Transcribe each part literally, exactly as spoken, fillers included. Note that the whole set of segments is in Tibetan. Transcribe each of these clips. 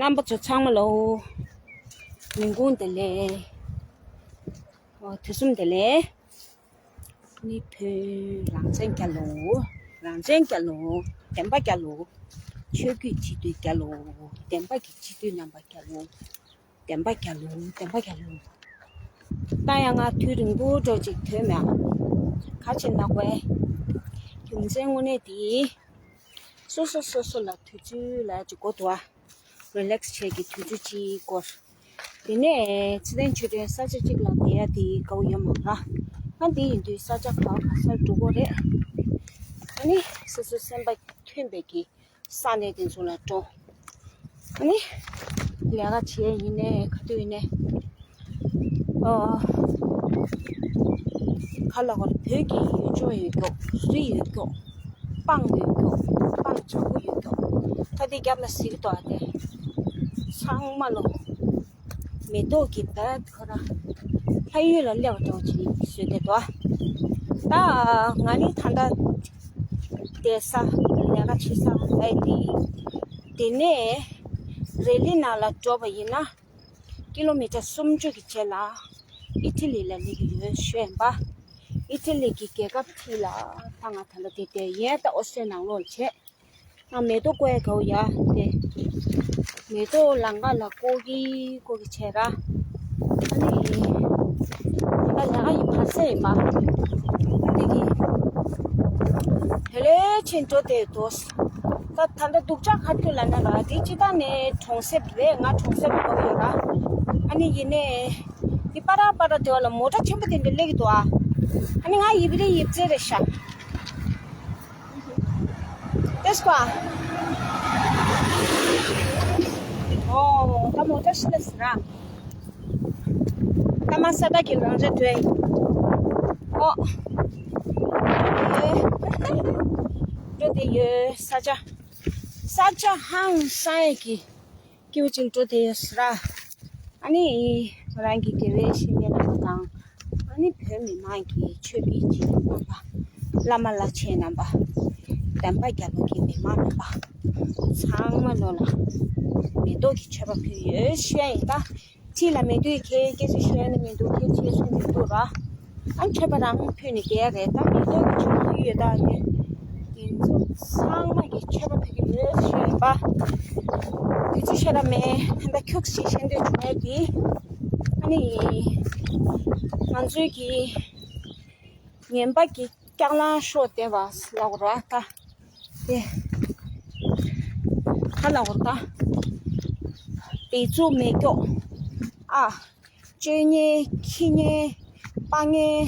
རྣམ་པ་ཚོ་ཚང་མ་ལོ། ཉིན་གུང་བདེ་ལེགས། འོ་དུས་གསུམ་བདེ་ལེགས། ནི་བོད་རང་བཙན་རྒྱལ་ལོ། རང་བཙན་རྒྱལ་ལོ། བདེན་པ་རྒྱལ་ལོ། ཆོས་བརྒྱུད་སྤྱི་འཐུས་རྒྱལ་ལོ། བདེན་པ་གི་སྤྱི་འཐུས་རྣམ་པ་རྒྱལ་ལོ། བདེན་པ་རྒྱལ་ལོ། བདེན་པ་རྒྱལ་ལོ། ད་ཡང་ང་དུས་རིང་པོ་འགྲོ་ཅིག་དོན་མེད། ག་ཅི་ན་གོ་ཨེ། རྒྱུ་མཚན་དངོས་གནས་དེ། སོ་སོ་སོ་སོ་ལ་དུས་ཚོད་ལ་ཅིག་གོ་འདུག་ཨ། རི་ལེག་སི་བྱེད་ཀྱི་དུས་ཚོད་ཅིག་སྐོར། དེ་ནས་ཚེ་བརྟན་ཆོས་སྒྲོན་ས་ཆ་གཅིག་ལ་བསྡད་ཡ་དེ་དགའ་བོ་ཡོད་མ་རེད། ཨ་འདི་ཡིན་དུས་ས་ཆ་ག་ག་སར་འགྲོ་དགོས་རེད། ཨ་ནི་སོ་སོ་སེམས་པ་མཐུན་པའི་གི་ས་གནས་དེ་ཚོ་ལ་འགྲོ། ཨ་ནི་ལས་ཀ་བྱེད་ཡ་ཡིན་ནའི་ག་དུས་ཡིན་ནའི། ཨོ། ག་ལ་བར་བོད་ཀྱི་ཡུལ་ལྗོངས་ཡོད་མགྱོགས། རི་ཡོད་མགྱོགས། སྤང་ཡོད་མགྱོགས། སྤང་བྱང་པོ་ཡོད་མགྱོགས། ད་དེ་རྒྱབ་ལ་གཟིགས་དོ་ཨ་དེ། ཚང་མ་ལོ། མེ་ཏོག་གི་བལ་ཁོ་ར། ཕ་ཡུལ་ལ་སླེབས་པ་འདྲ་བོ་ཅིག་བཟོས་ཏེ་འདུག་ད་ང་ནི་ད་ལྟ་བསྡད་ས་ལས་ཀ་བྱེད་ས་ཨེ་དེ། དེ་ནས་རེ་ལི་ནང་ལ་འགྲོ་བ་ཡིན་ན། ཀི་ལོ་མི་ཊར་སུམ་ཅུ་གི་རྗེས་ལ་ཨི་ཊ་ལི་ལ་སླེབས་ཀྱི་ཡོད་ཞུ་ཡིན་པ། ཨི་ཊ་ལི་གི་རྒྱལ་ཁབ་ཁྲིད་ལ་ད་ང་ད་ལྟ་དེ་བསྡད་ཡས་ད་ཨོ་སི་ཊྲི་ལི་ཡ་ནང་ལོགས་བྱས། ང་མེ་ཏོག་བཀོད་ཡས་དགའ་བོ་ཡ་དེ། མེ་ཏོག་ལང་ཀ་ལ་བཀོད་ཀྱི་བཀོད་ཀྱི་བྱས་ར། ཨ་ནི། ད་ལས་ཀ་ཡི་བར་ས་ཡིན་པ། ཨ་ནི་གི། དེ་ལས་ཕྱིན་འགྲོ་བསྡད་འདུག་ད་ད་ལྟ་སྡུག་ཅག་ག་དུས་ལ་ན་ར་དེ་སྤྱི་བཏང་ནས་གྲོང་གསེབ་རེད། ང་གྲོང་གསེབ་ལ་འགྲོ་གི་ཡོད་ར། ཨ་ནི་ཡིན་ནའི། འདི་པ་ར་པ་ར་དེ་བ་ལ་མོ་ཊ་ཆེན་པོ་དེ་འདྲ་སླེབས་ཀྱི་འདུག་ཨ། ཨ་ནི་ང་ཡིབ་རེ་ཡིབ་ཙེ་རེད་ཤག་ཏེས་ཀོ་ཨ། ཨོ་ད་མོ་ཊ་ཤི་ལ་སི་ར། ད་མ་ས་ད་གི་རང་རེད་དོ། ཨོ། འགྲོ་དེ་ཡོད་ས་ཆ། ས་ཆ་ཧང་སང་ཡས་ཀྱི། སྐྱིད་པོ་ཅིག་འགྲོ་དེ་ཡོད་ས་ར། ཨ་ནི། རང་གི་དགེ་བའི་བཤེས་གཉེན་རྣམ་པ་དང་། ཨ་ནི་བོད་མི་མང་གི་ཆོས་པའི་སྤྱི་འཐུས་རྣམ་པ། བླ་མ་བླ་ཆེན་རྣམ་པ། བདེན་པ་རྒྱལ་ལོ་གི་མི་མང་རྣམ་པ། ཚང་མ་ལོ་ལ། མེ་ཏོག་གི་མཆོད་པ་ཕུལ་ཡོད་ཤོད་ཡིན་ད། ཁྲིད་ལ་མེ་ཏོག་གི་སྐད་ཆ་ཤོད་ཡ་ནི་མི་འདུག་སྐད་ཆ་ཤོད་མི་འདུག་ར། ཨ་མཆོད་པ་རང་ཕུལ་ནས་བསྡད་ཡ་རེད། ད་མེ་ཏོག་གི་མཆོད་པ་ཕུལ་ཡོད་ད་ནི། དེ་ཚོ་ཚང་མ་གི་མཆོད་པ་ཕུལ་གྱི་ཡོད་ཞུ་ཡིན་པ། དུས་ཚོད་ཤེས་ར་མེད། ད་ལྟ་ཁྱུག་ཞིག་ཤེས་འདོད་བྱུང་ཡོད་དེ། ཨ་ནི། ང་ཚོའི་གི། ངན་པ་གི་སྐྱག་ལང་ཤོར་བསྡད་པ་ལབ་དགོས་རེད་ད། དེ། ག་ལབ་དགོས་རེད་ད། བེད་སྤྱོད་མེད་སྐྱོ། ཨ། སྤྱོད་ངན། ཁྱི་ངན། སྤང་ངན།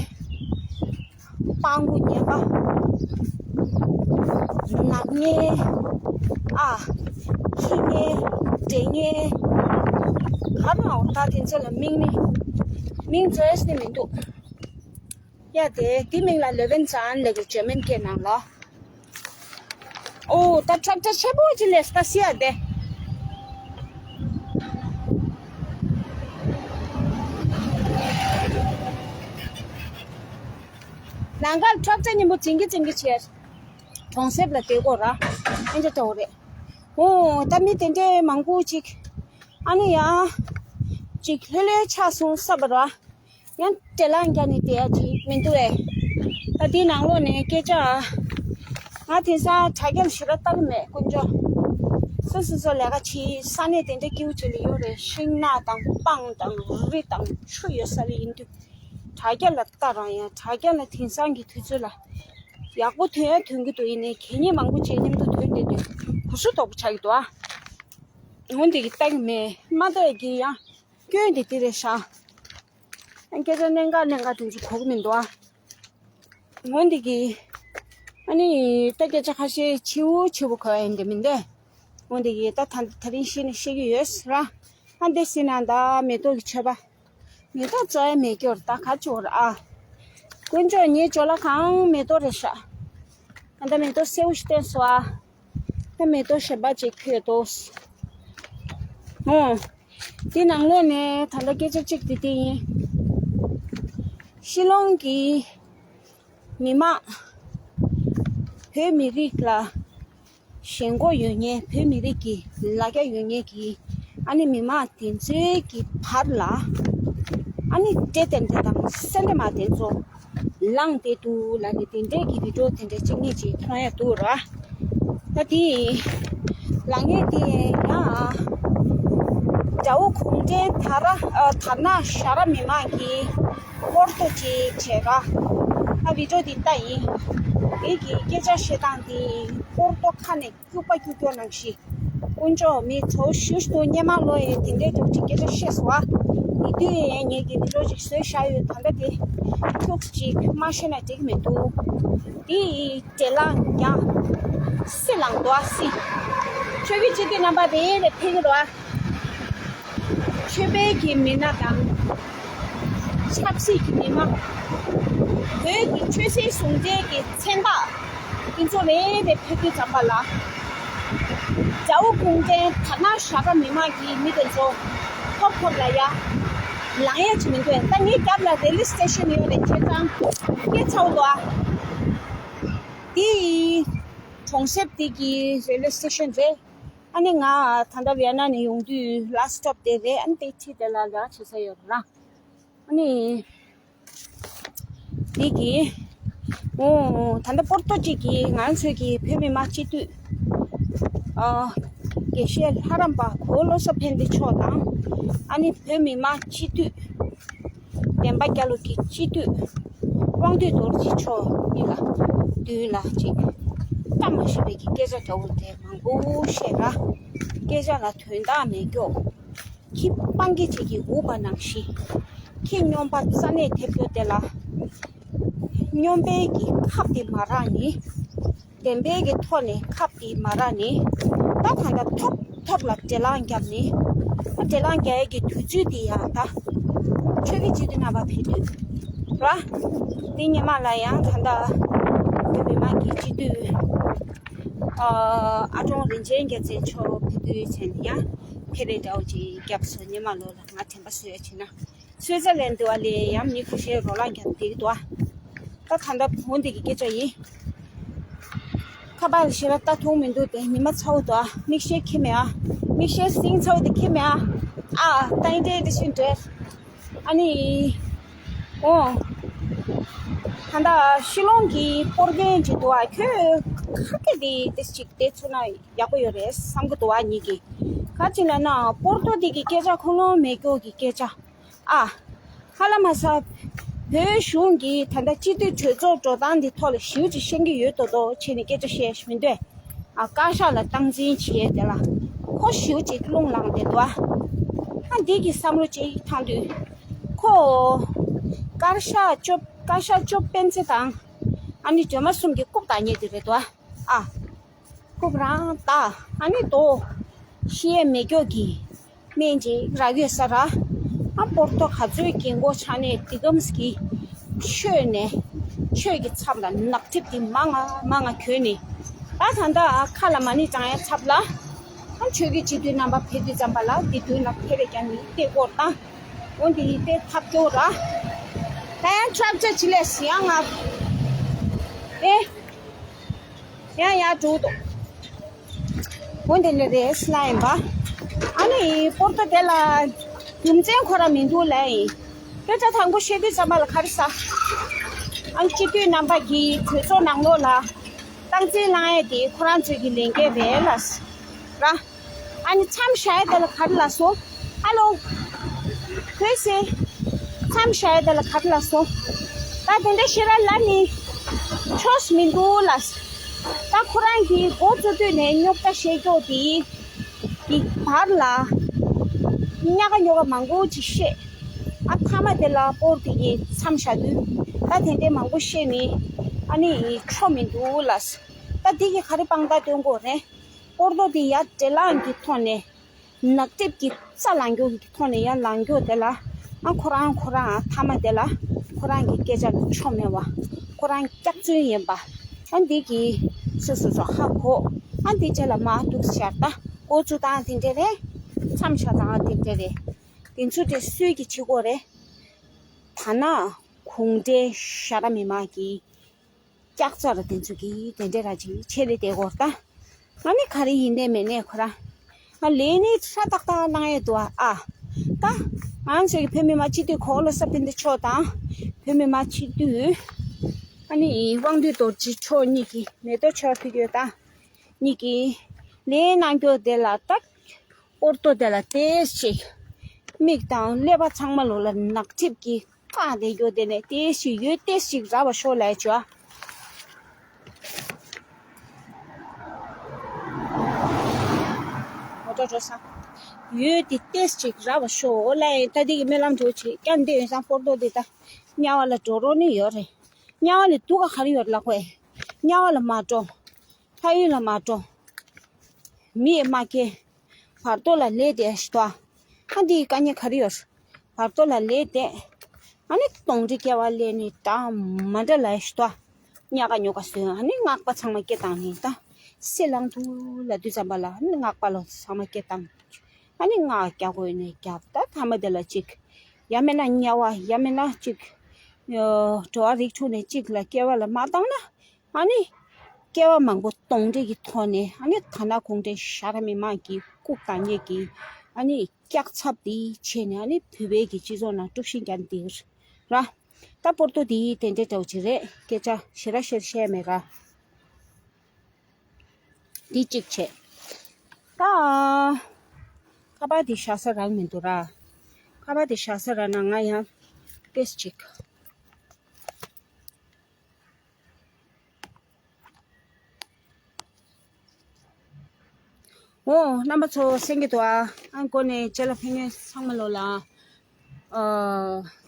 སྤང་པོ་ངན་པ། ནག་ངན། ཨ། ཁྱི་ངན། འདྲེ་ངན། ག་ལབ་དགོས་རེད་ད་དེ་ཚོ་ལ་མིང་ནི། མིང་བརྗོད་ཡས་ནི་མི་འདུག་ཡ་དེ་དེ་མིང་ལ་ལེ་ཝན་ཙན་ལབ་ཀྱི་འཇར་མན་སྐད་ནང་ལ། ཨོ་ད་ཊེག་ཊར་ཆེན་པོ་ཅིག་སླེབས་ད་སི་ཡ་དེ། ལམ་ཁར་ཊེག་ཊར་སྙན་པོ་འཛིང་གི་འཛིང་གི་བྱས། གྲོང་གསེབ་ལ་བསྡད་དགོས་ར། ཨེ་འདྲ་འདྲ་བོ་རེད། ཨོ་ད་མི་དེ་འདྲའི་མང་པོ་ཅིག་ཨ་ནི་ཡ། ཅིག་ལྷོད་ལྷོད་ཆགས་སོང་བསམ་པ་ར། ཡང་དྲེད་ལངས་རྒྱག་ནས་བསྡད་ཡ་ཅིག་མི་འདུག་ཨེ། ད་འདིའི་ནང་ལོགས་ནས་སྐད་ཆ། ང་དེང་སང་དྲ་རྒྱ་ལ་ཞེ་དྲག་ལྟ་གི་མེད་དཀོན་མཆོག་སོ་སོ་སོ་ལས་ཀ་བྱེད་ས་གནས་དེ་འདྲ་སྐྱིད་པོ་ཅིག་ལ་ཡོད་རེད། ཤིང་ནགས་དང་སྤང་དང་རི་དང་ཆུ་ཡོད་ས་ལ་ཡིན་དུས། དྲ་རྒྱ་ལ་ལྟ་རང་ཡང་དྲ་རྒྱ་ལ་དེང་སང་གི་དུས་ཚོད་ལ་ཡག་པོ་ཐོན་ཡ་ཐོན་གི་འདུག་ཡིན་ནའི་གད་སྙིགས་མང་པོ་བྱས་མཉམ་དུ་ཐོན་བསྡད་དུས་གོ་སོ་དོག་པོ་ཆགས་ཀྱི་འདུག་ཨ། འོན་ཏེ་གི་ལྟ་གི་མེད་མ་ལྟ་ཡ་གི་ཡང་སྐྱོན་དེ་དེ་རེད་ཤག་སྐད་ཆ་གནད་འགག་གནད་འགག་དེ་ཚོ་གོ་གི་མི་འདུག་ཨ། འོན་ཏེ་གི། ཨ་ནི། ད་སྐད་ཆ་ཁ་ཤས་ཆེའུ་ཆེའུ་གོ་ཡ་ཡིན་དེ་མིན་ཏེ། འོན་ཏེ་གི་ད་ད་ད་རིང་ཤེས་ནི་ཤེས་ཀྱི་ཡོད་ཟེར་ར། ཨ་འདི་སྲིད་ན་ད་མེ་ཏོག་གི་མཆོད་པ། མེ་ཏོག་བཙལ་ཡ་མེད་སྐྱོར་ད་ག་ཅོར་ཨ། དཀོན་མཆོག་ངའི་ཅོ་ལ་གང་མེ་ཏོག་རེད་ཤག་ཨ་ད་མེ་ཏོག་སེའུ་ཞིག་བསྟན་སོང་ཨ། ད་མེ་ཏོག་གཞན་པ་ཅིག་ཕུལ་འདུག་ཨོ། འདི་ནང་ལོགས་ནས་ད་ལྟ་སྐད་ཆ་གཅིག་དེ་དེ་ཡིན། ཤི་ལོང་གི་མི་མང་། བོད་མི་རིགས་ལ་ཞེན་ཁོག་ཡོད་མཁན། བོད་མི་རིགས་ཀྱི་ལ་རྒྱ་ཡོད་མཁན་གྱི་ ཨ་ནི་མི་མང་དེ་ཚོའི་གི་བར་ལ་ཨ་ནི་སྤྲེལ་དེ་འདྲ་དང་སེ་འདྲ་མ་དེ་ཚོ་ལངས་བསྡད་འདུག་ལབ་ནས་དེ་འདྲའི་གི་བི་ཌིའོ་དེ་འདྲ་གཅིག་གཉིས་ཅིག་མཐོང་ཡ་འདུག་ར། ད་དེ་ལངས་ཡས་དེ་ཡང་དགྲ་བོ་གུང་ཁྲན་དར་ཨ་དར་ནག་ཞར་མི་མང་གི་སྐོར་ཐོག་ཅིག་བྱས་ར། ད་བི་ཌིའོ་དེ་ལྟ་ཡིན། དེ་གི་སྐད་ཆ་བཤད་སྟངས་དེ་སྐོར་ཐོག་ཁ་ནས་སྐྱུག་པ་སྐྱུག་སྐྱོ་ནང་བཞིན། དཀོན་མཆོག་མི་ཚོ་ཞུ་ཞུ་སྙེ་མ་ལོ་ཡས་དེ་འདྲའི་འདྲ་ཅིག་སྐད་ཆ་བཤད་སོང་ཨ། དེ་དུས་ངེད་ཀྱི་བི་ཌིའོ་ཅིག་བཟོས་བཞག་ཡོད། ད་ལྟ་དེ་ཐུགས་ཅིག་མ་བཤད་ན་འགྲིག་མི་འདུག་དེ་འབྲེལ་ལམ་རྒྱག་སྲིད་ལངས་འདུག་ཨ་སྲིད། ཆོས་ཀྱི་སྤྱི་འཐུས་རྣམ་པ་དེ་ལས་ཕེབས་ཀྱི་འདུག་ཨ། ཆོས་པའི་གི་མི་སྣ་དང་། ཆབ་སྲིད་ཀྱི་མི་མང་། བོད་ཀྱི་ཆོས་སྲིད་ཟུང་འབྲེལ་གྱི་མཚན་རྟགས་དེ་ཚོ་རེ་རེ་ཕེབས་དུས་ཙམ་པ་ལ། དགྲ་བོ་གུང་ཁྲན་དར་ནག་ཞར་མི་མང་གི་མི་དེ་ཚོ་ཐོབ་ཐོབ་ལ་ཡ་ལངས་ཡ་ཅིག་མི་འདུག་ད་ངའི་རྒྱབ་ལ་རེ་ལི་སི་ཊེ་ཤན་ཡོད་རེད། བྱས་ཙང་སྐད་ཚ་བོ་འདུག་ཨ། དེ་གྲོང་གསེབ་དེ་གི་རེ་ལི་སི་ཊེ་ཤན་རེད། ཨ་ནི་ང་ད་ལྟ་ཝི་ཡ་ན་ནས་ཡོང་དུས་ལ་སི་ཊོབ་དེ་རེད། ཨ་ནི་དེ་ཁྲིད་དེ་ལ་ལ་བྱེད་ས་ཡོད་རེད་ལ། ཨ་ནི། འདི་གི། ཨོ། ད་ལྟ་པོར་ཏོ་གཅིག་གི་ང་ཚོའི་གི་བོད་མི་མང་སྤྱི་འཐུས། ཨ། དགེ་བཤེས་ལྷ་རམས་པ་གོ་བློ་བཟང་ཕན་བདེ་མཆོག་དང་། ཨ་ནི་བོད་མི་མང་སྤྱི་འཐུས། བདེན་པ་རྒྱལ་ལོ་གི་སྤྱི་འཐུས། དབང་འདུས་རྡོ་རྗེ་མཆོག་གཉིས་ལ། མདུན་ལ་གཅིག་བཀྲ་མ་ཤིས་པའི་གི་སྐད་ཆ་འདྲ་བོ་དེ་མང་པོ་བཤད་ལ། སྐད་ཆ་ལ་དོན་དག་མེད་སྐྱོ། ཁྱི་སྤང་གི་ཅིག་གིས་འུག་པ་ནང་བཞིན། ཁྱི་སྨྱོན་པ་རྩ་ནས་ཐེབས་རྒྱུ་དེ་ལ། སྨྱོན་པའི་གི་ཁབ་དེ་མ་རག་ནི། བདེན་པའི་གི་ཐོག་ནས་ཁབ་དེ་མ་རག་ནི། ད་ད་ལྟ་ཐོབ་ཐོབ་ལ་འབྲེལ་ལངས་བརྒྱབ་ནི། ད་འབྲེལ་ལངས་རྒྱག་ཡས་ཀྱི་དུས་ཚོད་དེ་ཡང་ད། ཆོས་ཀྱི་སྤྱི་འཐུས་རྣམ་པ་ཕེབས་དུས། ར། དེ་སྔོན་མ་ལ་ཡང་ད་ལྟ། བོད་མི་མང་གི་སྤྱི་འཐུས། ཨ་ཀྲོང་རིན་ཆེན་རྒྱལ་མཚན་མཆོག་ཕེབས་དུས་ཚེ་ནི་ཡང་། ཕེབས་རེས་འདྲ་བོ་ཅིག་བརྒྱབ་སོང་། སྔོན་མ་ལོ་ལ་ང་དྲན་པ་གསོ་ཡ་བྱས་ན། སུའི་ཙར་ལན་འདི་བ་ལས་ཡང་མི་ཁུ་ཤའི་རོ་ལངས་ཀྱང་བསྡད་ཀྱི་འདུག་ཨ། ད་ད་ལྟ་བོད་འདི་གི་སྐད་ཆ་ཡིན། ཁ་པར་ཞེ་དྲག་ལྟ་ཐུབ་མི་འདུག་དེ་ཉི་མ་ཚ་བོ་འདུག་ཨ། མིག་ཤེལ་ཁྱི་མེད་ཨ། མིག་ཤེལ་སིང་ཚ་བོ་དེ་ཁྱི་མེད་ཨ། ཨ་ཏང་ཏེ་དེ་ཤིན་འདྲེ། ཨ་ནི། ཨོ། ད་ལྟ་ཤི་ལོང་གི་སྤོར་མཁན་ཅིག་འདུག་ཨ། ཁྱོད་ཁ་སྐད་དེ་དེ་ཅིག་དེ་ཚོ་ན་ཡག་པོ་ཡོད་རེད་བསམ་གི་འདུག་ཨ། ཉིད་ཀྱིས་ག་ཅིག་ལབ་ན་སྤོར་ཏོ་དེ་གི་སྐད་ཆ་ཁོ་ལོང་མེད་སྐྱོ་གི་སྐད་ཆ། ཨ། ཧ་ལམ་ས། བོད་གཞུང་གིས་ད་ལྟ་སྤྱི་འཐུས་གྲོས་ཚོགས་འགྲོ་སྟངས་འདི་ཐོག་ལ་ཞེ་པོ་ཅིག་ཤེས་ཀྱི་ཡོད་མདོག་མདོག་བྱས་ནས་སྐད་ཆ་བཤད་ཤེས་མི་འདུག་ཨ། བཀའ་ཤག་ལ་སྟངས་འཛིན་བྱེད་ཡས་དེ་ལ། ཁོ་ཞེ་པོ་ཅིག་རླུང་ལངས་བསྡད་འདུག་ཨ། ཨ་འདི་གི་བསམ་བློ་ཅིག་བཏང་དུས། ཁོ། བཀའ་ཤག་ཅོབ་བཀའ་ཤག་ཅོབ་སྤེན་ཚེ་དང་། ཨ་ནི་སྒྲོལ་མ་གསུམ་གྱི་རྐུབ་བཏགས་མཁན་དེ་རེད་འདུག་ཨ། ཨ། ཁོ་རང་ད་ཨ་ནི་དོ། ཤི་ཡས་མེད་སྐྱོ་གི་སྨན་ཅིག་རག་ཡོད་ས་ར། ཨ་སྤོར་ཏོ་ག་ཚོད་ཀྱི་མགོ་ཆགས་ནས་འདི་གམ་གྱི་ཆོས་ནས་ཆོས་ཀྱི་ཚབ་ལ་ནག་ཐིབས་དེ་མང་ང་མང་ང་གྱོན་ནས། ད་ད་ད་ཁ་ལ་མ་ཎི་བགྲང་ཡ་ཚབ་ལ། ཨ་ཆོས་ཀྱི་སྤྱི་འཐུས་རྣམ་པ་ཕེབས་དུས་ཙམ་པ་ལ་འདི་མདུན་ལ་ཕེབས་རེ་རྒྱག་ནི་ལྟད་སྐོར་དང་། འོ་འདི་ལྟད་ཐབས་སྐྱོ་ར། ད་ཡང་ཁྲབ་ཆ་ཆི་ལས་ཡང་ང་། ཨེ། ཡང་ཡང་འགྲོ་འདུག་འོ་འདི་ལས་རེད་ལ་ཡིན་པ། ཨ་ནི་སྤོར་ཏོ་དེ་ལ་རྒྱུ་མཚན་ཁོ་རང་མི་འདུག་ལ་ཡིན། སྐད་ཆ་དང་པོ་བཤད་དུས་ཙམ་པ་ལ་ག་རེ་ཟ། ཨ་སྤྱི་འཐུས་རྣམ་པ་གིས་གྲོས་ཚོགས་ནང་ལོགས་ལ་སྟངས་འཛིན་གནང་ཡས་དེ་ཁོ་རང་ཚོའི་གི་ལས་འགན་རེད་ལ་ར། ཨ་ནི་མཚམས་བཞག་ཡས་དེ་ལ་ག་རེ་ལ་སོ། ཨ་ལོ། བོད་སེ། མཚམས་བཞག་ཡས་དེ་ལ་ག་རེ་ལ་སོ། ད་དེ་འདྲ་ཤེས་ར་ལ་ནི། ཆོས་མི་འདུག་ལ། ད་ཁོ་རང་གིས་འགོ་བཙུགས་དུས་ནས་རྙོག་དྲ་བཤད་ཀྱོག་དེ། གི་བར་ལ། ཉག་ག་ཉོག་ག་མང་པོ་ཅིག་བཤད། ཨ་མཐའ་མ་དེ་ལ་སྤོར་དེ་གི་མཚམས་བཞག་དུས། ད་དེ་འདྲའི་མང་པོ་བཤད་ནི། ཨ་ནི་ཆོ་མི་འདུག་ལ། ད་དེ་གི་ག་རེ་དཔང་རྟགས་སྟོན་དགོས་རེད། སྤོར་ཏོ་དེ་ཡ་འབྲེལ་ལམ་གི་ཐོག་ནས། ནག་དེབ་ཀྱི་རྩ་ལངས་རྒྱུ་གི་ཐོག་ནས་ཡར་ལངས་རྒྱུ་དེ་ལ། ཨ་ཁོ་རང་ཁོ་རང་མཐའ་མ་དེ་ལ། ཁོ་རང་གི་སྐད་ཆ་ལ་ཆོ་མེད་པ། ཁོ་རང་སྐྱག་རྫུན་ཡིན་པ། ཨ་འདི་གི་སོ་སོ་སོ་ཧ་གོ། ཨ་འདི་རྗེས་ལ་མ་འདུག་ཤར་ད་འགོ་བཙུགས་སྟངས་དེ་འདྲ་རེད། མཚམས་བཞག་སྟངས་དེ་འདྲ་རེད། དེ་ཚོ་དེ་སུས་ཀྱི་བྱེད་དགོས་རེད། ད་ན་གུང་ཁྲན་ཞ་ར་མི་མང་གི་སྐྱག་རྫུན་དེ་ཚོ་གིས་དེ་འདྲ་ར་ཅིག་ཆེད་ལས་དེ་གོ་ད། ང་ནི་ག་རེ་ཡིན་ནས་མེད་ནས་ཁོ་ར། ང་ལས་ནི་ཧྲ་ཏག་ཏག་གནང་ཡས་འདུག་ཨ། ཨ། ད་ང་ཚོའི་བོད་མི་མང་སྤྱི་འཐུས་གོང་ལ་ས་སྤེན་པ་མཆོག་དང་། བོད་མི་མང་སྤྱི་འཐུས། ཨ་ནི་དབང་འདུས་རྡོ་རྗེ་མཆོག་གཉིས་ཀྱིས་མེ་ཏོག་ཆར་ཕུལ་གྱི་ཡོད་ད། གཉིས་ཀྱིས་ལས་གནང་རྒྱུ་དེ་ལ་ད། སྤོར་ཏོ་དེ་ལ་ཏོག་ཙམ་ཅིག་མིག་དང་ཀླད་པ་ཚང་མ་ལོ་ལ་ནག་ཐིབས་ཀྱིས་བཀག་བསྡད་རྒྱུ་དེ་ནས་ཏོག་ཙམ་ཡོད་ཏོག་ཙམ་ཅིག་རག་པ་ཤོག་ལབ་བྱས། ངོ་སྤྲོད་འགྲོ་ས། ཡོད་དེ་ཏོག་ཙམ་ཅིག་རག་པ་ཤོག་ལབ་ཡིན། ད་འདི་གི་སྨོན་ལམ་འགྲོ་བྱེད་ཀྱང་འདི་ཡོད་ཙང་སྤོར་ཏོ་འདི་ད་དམྱལ་བ་ལ་འགྲོ་རོགས་ནི་ཡོད་རེད། དམྱལ་བ་ལ་སྡུག་ག་ག་རེ་ཡོད་ལབ་དགོས། དམྱལ་བ་ལ་མ་འགྲོ། ཕ་ཡུལ་ལ་མ་འགྲོ། མི་ཡིས་མ་སྐྱེལ། བར་དོ་ལ་ལས་དེ་ཞིག་ཏོ། ཨ་འདིའི་དཀའ་ངལ་ག་རེ་ཡོད། བར་དོ་ལ་ལས་དེ། ཨ་ནི་གདོན་འདྲེ་སྐྱེ་བ་ལས་ནི་ད་མ་འདྲ་ལ་ཞིག་ཏོ། ཉག་ག་ཉོག་ག་བཟོས། ཨ་ནི་སྔགས་པ་ཚང་མ་སྐད་བཏང་ནི་ད། སྲིད་ལང་དུ་ལ་དུས་ཙམ་པ་ལ་ཨ་ནི་སྔགས་པ་ལོ་ཚང་མ་སྐད་བཏང་། ཨ་ནི་སྔགས་རྒྱག་དགོས་ནི་རྒྱབ་ད་ཐ་མ་དེ་ལ་གཅིག་ཡང་མིན་ན་དམྱལ་བ་ཡང་མིན་ན་གཅིག་འགྲོ་བ་རིགས་དྲུག་ནས་གཅིག་ལ་སྐྱེ་བ་ལ་མ་བཏང་ན། ཨ་ནི། སྐྱེ་བ་མང་པོ་གདོན་འདྲེ་གི་ཐོག་ནས་ཨ་ནི་ཐ་ན་གུང་ཁྲན་ཤ་ར་མི་མང་གི་ལྐུགས་དང་ཉེས་ཀྱི་ཨ་ནི་སྐྱག་ཚབ་དེ་བྱས་ནས་ཨ་ནི་བོད་པའི་གི་སྤྱི་ཚོགས་ནང་དཀྲུག་ཤིང་རྒྱག་འདི་ར། ད་སྤོར་ཏོ་དེ་དེ་འདྲ་འདྲ་བོ་ཅིག་རེད། སྐད་ཆ་ཞེ་དྲག་ཞེ་དྲག་བཤད་མེད་ར། འདི་གཅིག་བྱས། ད། ཁ་པར་དེ་བཞག་ས་རག་མི་འདུག་ར། ཁ་པར་དེ་བཞག་ས་རག་ན་ང་ཡང་ཏོག་ཙམ་ཅིག་འོ། རྣམ་པ་ཚོ་གསན་གྱི་འདུག་ཨ། ཨ་འགོ་ནས་རྗེས་ལ་ཕན་ཡོན་ཚང་མ་ལོ་ལ། ཨ།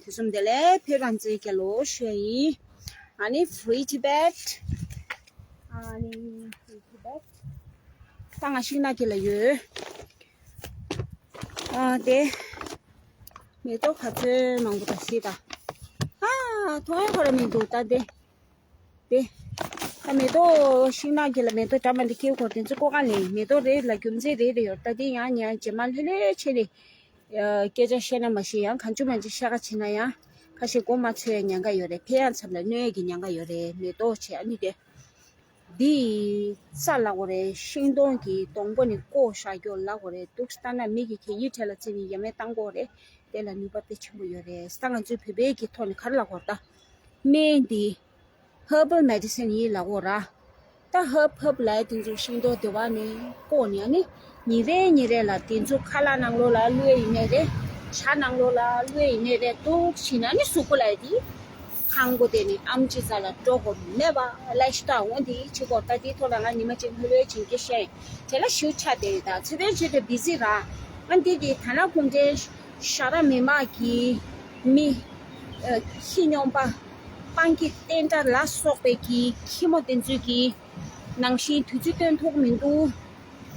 དུས་གསུམ་བདེ་ལེགས། བོད་རང་བཙན་རྒྱལ་ལོ་ཞུ་ཡ་ཡིན། ཨ་ནི་Free Tibet། ཨ་ནི་Free Tibet། ད་ང་ཤིང་ནགས་དཀྱིལ་ལ་ཡོད། ཨ་དེ། མེ་ཏོག་ག་ཚོད་མང་པོ་དང་སྲིད་ད། ཨ། མཐོང་ཡ་ཁོ་ར་མི་འདུག་ད་དེ། དེ། ད་མེ་ཏོག་ཤིང་ནགས་དཀྱིལ་ལ་མེ་ཏོག་འདྲ་མི་འདྲ་སྐྱེ་གོ་དེ་ཚོ་ཀོ་ཀ་ལེན། མེ་ཏོག་རེ་ལ་རྒྱུ་མཚན་རེ་རེ་ཡོད། ད་དེ་ཡང་ཉན་རྗེས་མ་ལྷོད་ལྷོད་བྱས་ནས། སྐད་ཆ་བཤད་ན་མ་ཤེས་ཡང་གང་བྱུང་མང་བྱུང་བཤད་ཁ་བྱེད་ན་ཡང་། ཁ་ཤས་མགོ་མ་ཚོས་ཡ་ཉེན་ཁ་ཡོད་རེད། ཕན་ཡ་ཚབ་ལ་གནོད་ཡ་གི་ཉེན་ཁ་ཡོད་རེད། མེ་ཏོག་བྱས་ཨ་ནི་དེ། འདི་ས་ལ་གོ་རེད། ཤིང་སྡོང་གི་སྡོང་པོ་ནི་བཀོག་བཞག་རྒྱུ་ལ་གོ་རེད། འདུག་ལྟ་ན་མི་གི་གད་སྙིགས་གྲལ་ལ་བརྩིས་ནས་ཡ་མེད་བཏང་གོ་རེད། དེ་ལ་ནུས་པ་དཔེ་ཆེན་པོ་ཡོད་རེད། ད་ང་ཚོའི་བོད་པའི་གི་ཐོག་ནས་ག་རེ་ལ་གོ་རེད་ད། སྨན་འདི་herbal medicine ཡིན་ལ་གོ་ར། ད་ཧབ་ཧབ་ལ་དེ་ཚོ་ཤིང་ཏོག་དེ་བ་ནི་བཀོག་ནས་ནི་ཉིན་རེ་ཉིན་རེ་ལ་དེ་ཚོ་ཁ་ལག་ནང་ལོགས་ལ་བླུགས་ཡ་ཡིན་ནའི་རེད། ཇ་ནང་ལོགས་ལ་བླུགས་ཡ་ཡིན་ནའི་རེད། འདུག་བྱས་ན་ནི་གཟུགས་པོ་ལ་དེ་ཁང་པ་དེ་ནི་ཨམ་ཆི་ས་ལ་འགྲོ་དགོས་མེད་པ་ལ་ཤི་ད་འོང་དེ་བྱེད་དགོས། ད་དེའི་ཐོག་ལ་ང་ཉི་མ་གཅིག་ལྷོད་ལྷོད་བྱེད་ཀྱི་བཤད་ཡིན། དེ་ལ་ཞིའུ་ཆ་དེ་ད་ཚེ་བའི་ཆེད་དུ་བི་ཟི་ར། ང་འདི་གི་ཐ་ན་གུང་ཁྲན་ཤ་ར་མི་མ་གི་མི་ཨ་ཁྱི་སྨྱོན་པ་སྤང་ཁྱི་བསྟན་དགྲ་ལ་སོགས་པའི་གི་ཁྱི་མོ་དེ་ཚོས་གི་ནང་བཞིན་དུས་ཚོད་སྟོན་ཐུབ་མི་འདུག་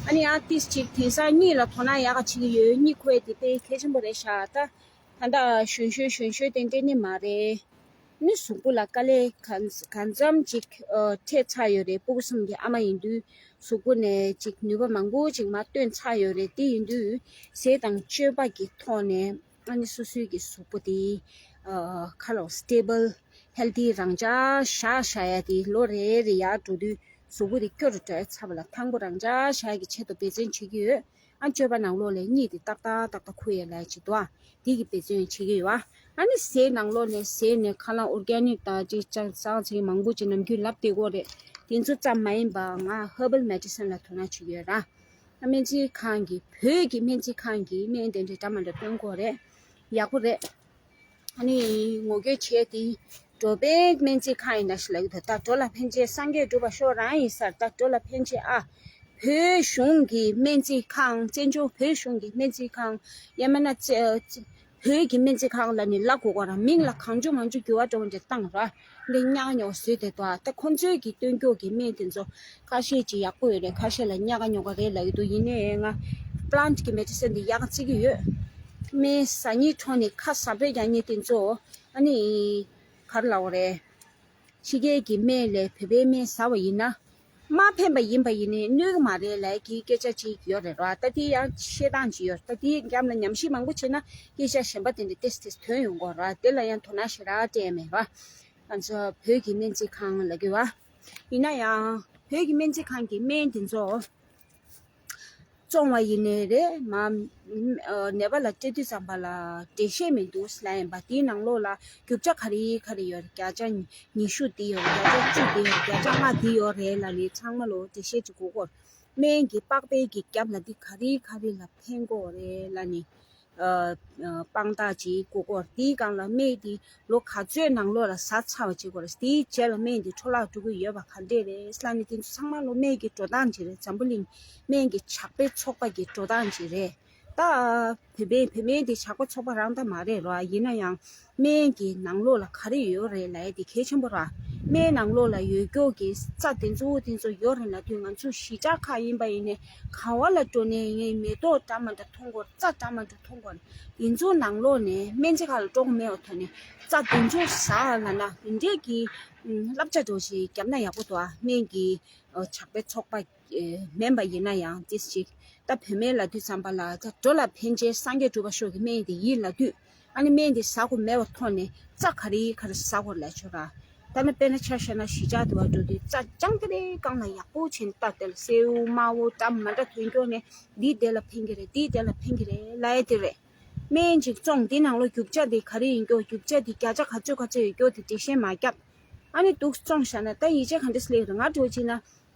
ཨ་ནི་ཡང་ཏིས་ཅིག་དེང་སང་གཉིད་ལ་དོ་སྣང་ཡག་ག་བྱེད་ཀྱི་ཡོད། གཉིད་ཁུག་ཡ་དེ་དཔེ་གལ་ཆེན་པོ་རེད་ཤག་ད་ད་ལྟ་གཞོན་གཞོན་གཞོན་གཞོན་དེ་འདྲས་ནི་མ་རེད། ནི་གཟུགས་པོ་ལ་དཀའ་ལས་གང་གང་འཚམ་ཅིག་ཨ་འཕྲད་ཚར་ཡོད་རེད། སྤུ་གུ་གསུམ་གྱི་ཨ་མ་ཡིན་དུས་གཟུགས་པོ་ནས་ཅིག་ནུས་པ་མང་པོ་ཅིག་མར་བཏོན་ཚར་ཡོད་རེད། དེ་ཡིན་དུས་ཟས་དང་སྤྱོད་པ་གི་ཐོག་ནས། ཨ་ནི་སོ་སོའི་གི་གཟུགས་པོ་དེ། ཨ་ཁ་ལོ་stable healthy རང་འཇགས་བཞག་བཞག་ཡ་དེ་ལོ་རེ་རེ་ཡར་འགྲོ་དུས་གཟུགས་པོ་དེ་སྐྱོ་རུ་འགྲོ་ཡ་ཚ་བ་ལ་ཐང་པོ་རང་འཇགས་བཞག་ཡ་གི་ཆེད་དུ་འབད་བརྩོན་བྱེད་ཀྱི་ཡོད། ཨ་སྤྱོད་པ་ནང་ལོགས་ལ་གཉིད་དེ་ཏག་ཏག་ཏག་ཏག་ཁུག་ཡ་ལ་བྱེད་དོ། ཨ་དེ་གི་འབད་བརྩོན་བྱེད་ཀྱི་ཡོད། ཨ་ནི་ཟས་ནང་ལོགས་ནས་ཟས་ནས་ཁ་ལག་organic དང་ཅིག་ཅང་ཟང་ཟིང་མང་པོ་ཅིག་ནམ་རྒྱུན་ལབ་བསྡད་ཀྱི་ཡོད་རེད། དེ་ཚོ་ཙམ་མ་ཡིན་པ་ང་herbal medicine ལ་དོ་སྣང་བྱེད་ཀྱི་ཡོད་ར། སྨན་རྩིས་ཁང་གི་བོད་ཀྱི་སྨན་རྩིས་ཁང་གི་སྨན་དེ་འདྲའི་འདྲ་མ་འདྲ་སྟོན་གྱི་ཡོད་རེད། ཡག་པོ་རེད། ཨ་ནི་ངོ་རྒོལ་བྱས་ཏེ་འགྲོ་ཕན་སྨན་རྩིས་ཁང་ཡིན་ན་ཞིག་ལབ་ཀྱི་འདུག་ད་འགྲོ་ལ་ཕན་ཆེད་སངས་རྒྱས་སྒྲུབ་པ་ཤོག་རང་ཡིན་ས་རེད། ད་འགྲོ་ལ་ཕན་ཆེད་ཨ། བོད་གཞུང་གི་སྨན་རྩིས་ཁང་། བཙན་བྱོལ་བོད་གཞུང་གི་སྨན་རྩིས་ཁང་། ཡང་མིན་ན་བཙན་བོད་ཀྱི་སྨན་རྩིས་ཁང་ལ་ནི་ལབ་དགོས་ག་ར། མིང་ལ་གང་བྱུང་མང་བྱུང་འགྱུར་བ་འགྲོ་བ་འདྲ་བཏང་ར། འདི་ཉག་ཉོག་བཟོས་དེ་དོ། ད་ཁོང་ཚོའི་གི་སྟོན་རྒྱུ་གི་སྨན་དེ་ཚོ་ཁ་ཤས་ཅིག་ཡག་པོ་ཡོད་རེད། ཁ་ཤས་ལ་ཉག་ག་ཉོག་ག་རེད་ལབ་ཀྱི་འདུག་ཡིན་ནའི་ང་plant གི་medicine འདི་ཡག་ག་བརྩི་གི་ཡོད། སྨན་ཟ་སྙིང་བྲོ་ནས་ཁ་ཟ་འབོད་རྒྱག་མཁན་དེ་ཚོ་ཨ་ནི་ག་རེ་ལབ་དགོས་རེད། ཕྱི་རྒྱལ་གྱི་སྨན་ལས་བོད་པའི་སྨན་ཟ་བ་ཡིན་ན། མ་ཕན་པ་ཡིན་པ་ཡིན་ནའི་གནོད་ཀྱི་མ་རེད་ལབ་ཀྱི་སྐད་ཆ་ཅིག་ཡོད་རེད་ར། ད་དེ་ཡང་བཤད་སྟངས་ཅིག་ཡོད། ད་དེའི་རྒྱབ་ལ་ཉམས་ཞིབ་མང་པོ་བྱས་ན་སྐད་ཆ་གཞན་པ་དེ་འདྲ་ཏེས་ཏེས་ཐོན་ཡོང་གི་ར། དེ་ལ་ཡང་དོ་སྣང་ཞེ་དྲག་སྤྲད་མེད་ར། ང་ཚོ་བོད་ཀྱི་སྨན་རྩིས་ཁང་ལབ་ཀྱི་བ། ཡིན་ན་ཡང་བོད་ཀྱི་སྨན་རྩིས་ཁང་གི་སྨན་དེ་ཚོ། བཙོང་བ་ཡིན་ནའི་རེད་མ། ནད་པ་ལ་སྤྲད་དུས་ཙམ་པ་ལ་འགྲེལ་བཤད་མི་འདུག་ལབ་ཡིན་པ། དེའི་ནང་ལོགས་ལ་རྒྱུ་ཆ་ག་རེ་ག་རེ་ཡོད་རེད། བརྒྱ་ཆ་ཉི་ཤུ་དེ་ཡོད་རེད། བརྒྱ་ཆ་བཅུ་དེ་ཡོད་རེད། བརྒྱ་ཆ་ལྔ་དེ་ཡོད་རེད་ལབ་ནས་ཚང་མ་ལོ་འགྲེལ་བཤད་ཅིག་དགོས་ཀྱི་ཡོད་རེད། སྨན་གྱི་པགས་པའི་གི་རྒྱབ་ལ་འདི་ག་རེ་ག་རེ་ལ་ཕན་གྱི་ཡོད་རེད་ལབ་ནས། ཨ་ཨ་དཔང་རྟགས་ཅིག་དགོས་ཀྱི་ཡོད་རེད། དེའི་སྒང་ལ་སྨན་དེ་ལོ་ག་ཚོད་ནང་ལོགས་ལ་ཟ་ཚར་བ་བྱེད་དགོས་རེད། དེའི་རྗེས་ལ་སྨན་དེ་འཕྲོ་བརླག་འགྲོ་གི་ཡོད་པ་ག་འདྲས་རེད་ལབ་ནས། དེ་ཚོ་ཚང་མ་ལོ་སྨན་གྱི་འགྲོ་སྟངས་ཅིག་རེད། འཛམ་བུ་གླིང་སྨན་གྱི་ཇག་པའི་ཚོགས་པ་གི་འགྲོ་སྟངས་ཅིག་རེད། ད་བོད་པའི་བོད་སྨན་དེ་ཇག་པ་ཚོགས་པ་རང་ད་མ་རེད་རོ། ཡིན་ན་ཡང་སྨན་གྱི་ནང་ལོགས་ལ་ག་རེ་ཡོད་རེད་ལབ་ཡ་དེ་གལ་ཆེན་པོ་ར། སྨན་ནང་ལོགས་ལ་ཡོད་རྒྱུ་གི་རྩ་དེ་ཚོ་དེ་ཚོ་ཡོད་རེད་ལབ་དུས། ང་ཚོ་གཞིས་ཆགས་ཁག་ཡིན་པ་ཡིན་ནའི་ག་བ་ལ་འགྲོ་ནའི་ངས་མེ་ཏོག་འདྲ་མི་འདྲ་མཐོང་གི་ཡོད་རེད། རྩྭ་འདྲ་མི་འདྲ་མཐོང་གི་ཡོད་རེད། དེ་ཚོ་ནང་ལོགས་ནས་སྨན་རྩིས་ཁང་ལ་འགྲོ་དགོས་མེད་པའི་ཐོག་ནས་རྩྭ་དེ་ཚོ་ཟ་ལབ་ན་དེ་འདྲས་ཀྱི་ཨུམ་བསླབ་བྱ་འདྲ་བོ་ཞིག་བརྒྱབ་ན་ཡག་པོ་འདུག་ཨ། སྨན་གྱི་ཨ་ཇག་པའི་ཚོགས་པ་ཨེ་མིན་པ་ཡིན་ན་ཡང་ཏོག་ཙམ་ཅིག་ད་བོད་སྨན་ལབ་དུས་ཙམ་པ་ལ་ད་འགྲོ་ལ་ཕན་ཆེ་སངས་རྒྱས་གྲུབ་པ་ཤོག་གི་སྨན་དེ་ཡིན་ལབ་དུས། ཨ་ནི་སྨན་དེ་ཟ་དགོས་མེད་པའི་ཐོག་ནས་རྩྭ་ག་རེ་ག་རེ་ཟ་དགོས་ལབ་ཆོག་ར། ད་ནི་དཔེར་ན་ཆ་བཞག་ན་གཞིས་ཆགས་དུ་བ་འགྲོ་དུས་རྩྭ་རྐྱང་ག་རེ་རྐང་ལ་ཡག་པོ་བྱས་ནས་ད་དེ་ལ་སེའུ་དམར་པོ་འདྲ་མི་འདྲ་ཐོན་སྐྱོར་ནས་འདི་དེ་ལ་ཕན་གི་རེད། འདི་དེ་ལ་ཕན་གི་རེད་ལབ་ཡ་དེ་རེད། སྨན་ཅིག་བཙོང་། འདི་ནང་ལོགས་རྒྱུ་ཆ་དེ་ག་རེ་ཡིན་རྒྱུ། རྒྱུ་ཆ་དེ་བརྒྱ་ཆ་ག་ཚོད་ག་ཚོད་ཡོད་རྒྱུ་དེ་འགྲེལ་བཤད་མ་བརྒྱབ། ཨ་ནི་འདུག་བཙོང་བཞག་ན་ད་ཡིད་ཆེས་ག་འདྲ་སླེབས་རེད། ང་འདྲ་བོ་བྱས་ན་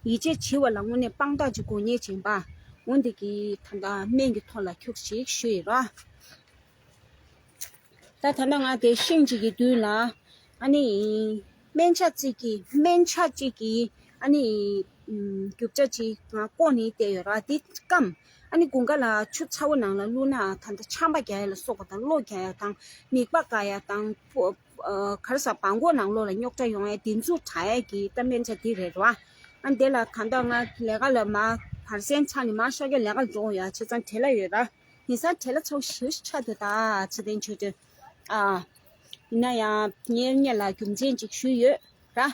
ཡིད་ཆེས་བྱེད་པ་ལ་དངོས་གནས་དཔང་རྟགས་ཅིག་དགོས་ངེས་བྱས་པ། འོན་ཏེ་གི་ད་ལྟ་སྨན་གྱི་ཐོག་ལ་ཁྱུག་ཅིག་ཞུས་ཡིན་ར། ད་ད་ལྟ་ང་དེ་ཤིང་གཅིག་གི་མདུན་ལ་ཨ་ནི་སྨན་ཆ་གཅིག་གི་སྨན་ཆ་གཅིག་གི་ཨ་ནི་ཨུམ་རྒྱུ་ཆ་གཅིག་ང་བསྐོལ་ནས་བསྡད་ཡོད་ར། དེ་སྐམ། ཨ་ནི་དགུན་ཁ་ལ་ཆུ་ཚ་པོ་ནང་ལ་བླུགས་ན་ད་ལྟ་ཆམ་པ་རྒྱག་ཡ་ལ་སོགས་པ་དང་གློ་རྒྱག་ཡ་དང་མིད་པ་འགག་ཡ་དང་ཕོ་ཨ་ག་རེ་ཟ་བྲང་ཁོག་ནང་ལོགས་ལ་རྙོག་དྲ་ཡོང་ཡ་དེ་ཚོ་དྲག་ཡ་གི་ད་སྨན་ཆ་དེ་རེད་ར། ཨ་ནི་དེ་ལ་ད་ལྟ་ང་ལས་ཀ་ལ་མར་བར་གསེང་ཚར་ནས་མར་ཤར་རྒྱག་ལས་ཀ་འགྲོ་ཡ་བྱས་ཙང་བྲེལ་ལ་ཡོད་ར། ཡིན་ཙང་བྲེལ་ལ་ཚ་པོ་ཞེ་པོ་ཅིག་ཆགས་འདུག་ད་ཚེ་བརྟན་ཆོས་སྒྲོན། ཨ། ཡིན་ན་ཡང་ངས་སྔོན་ལ་རྒྱུ་མཚན་ཅིག་ཞུས་ཡོད་ར།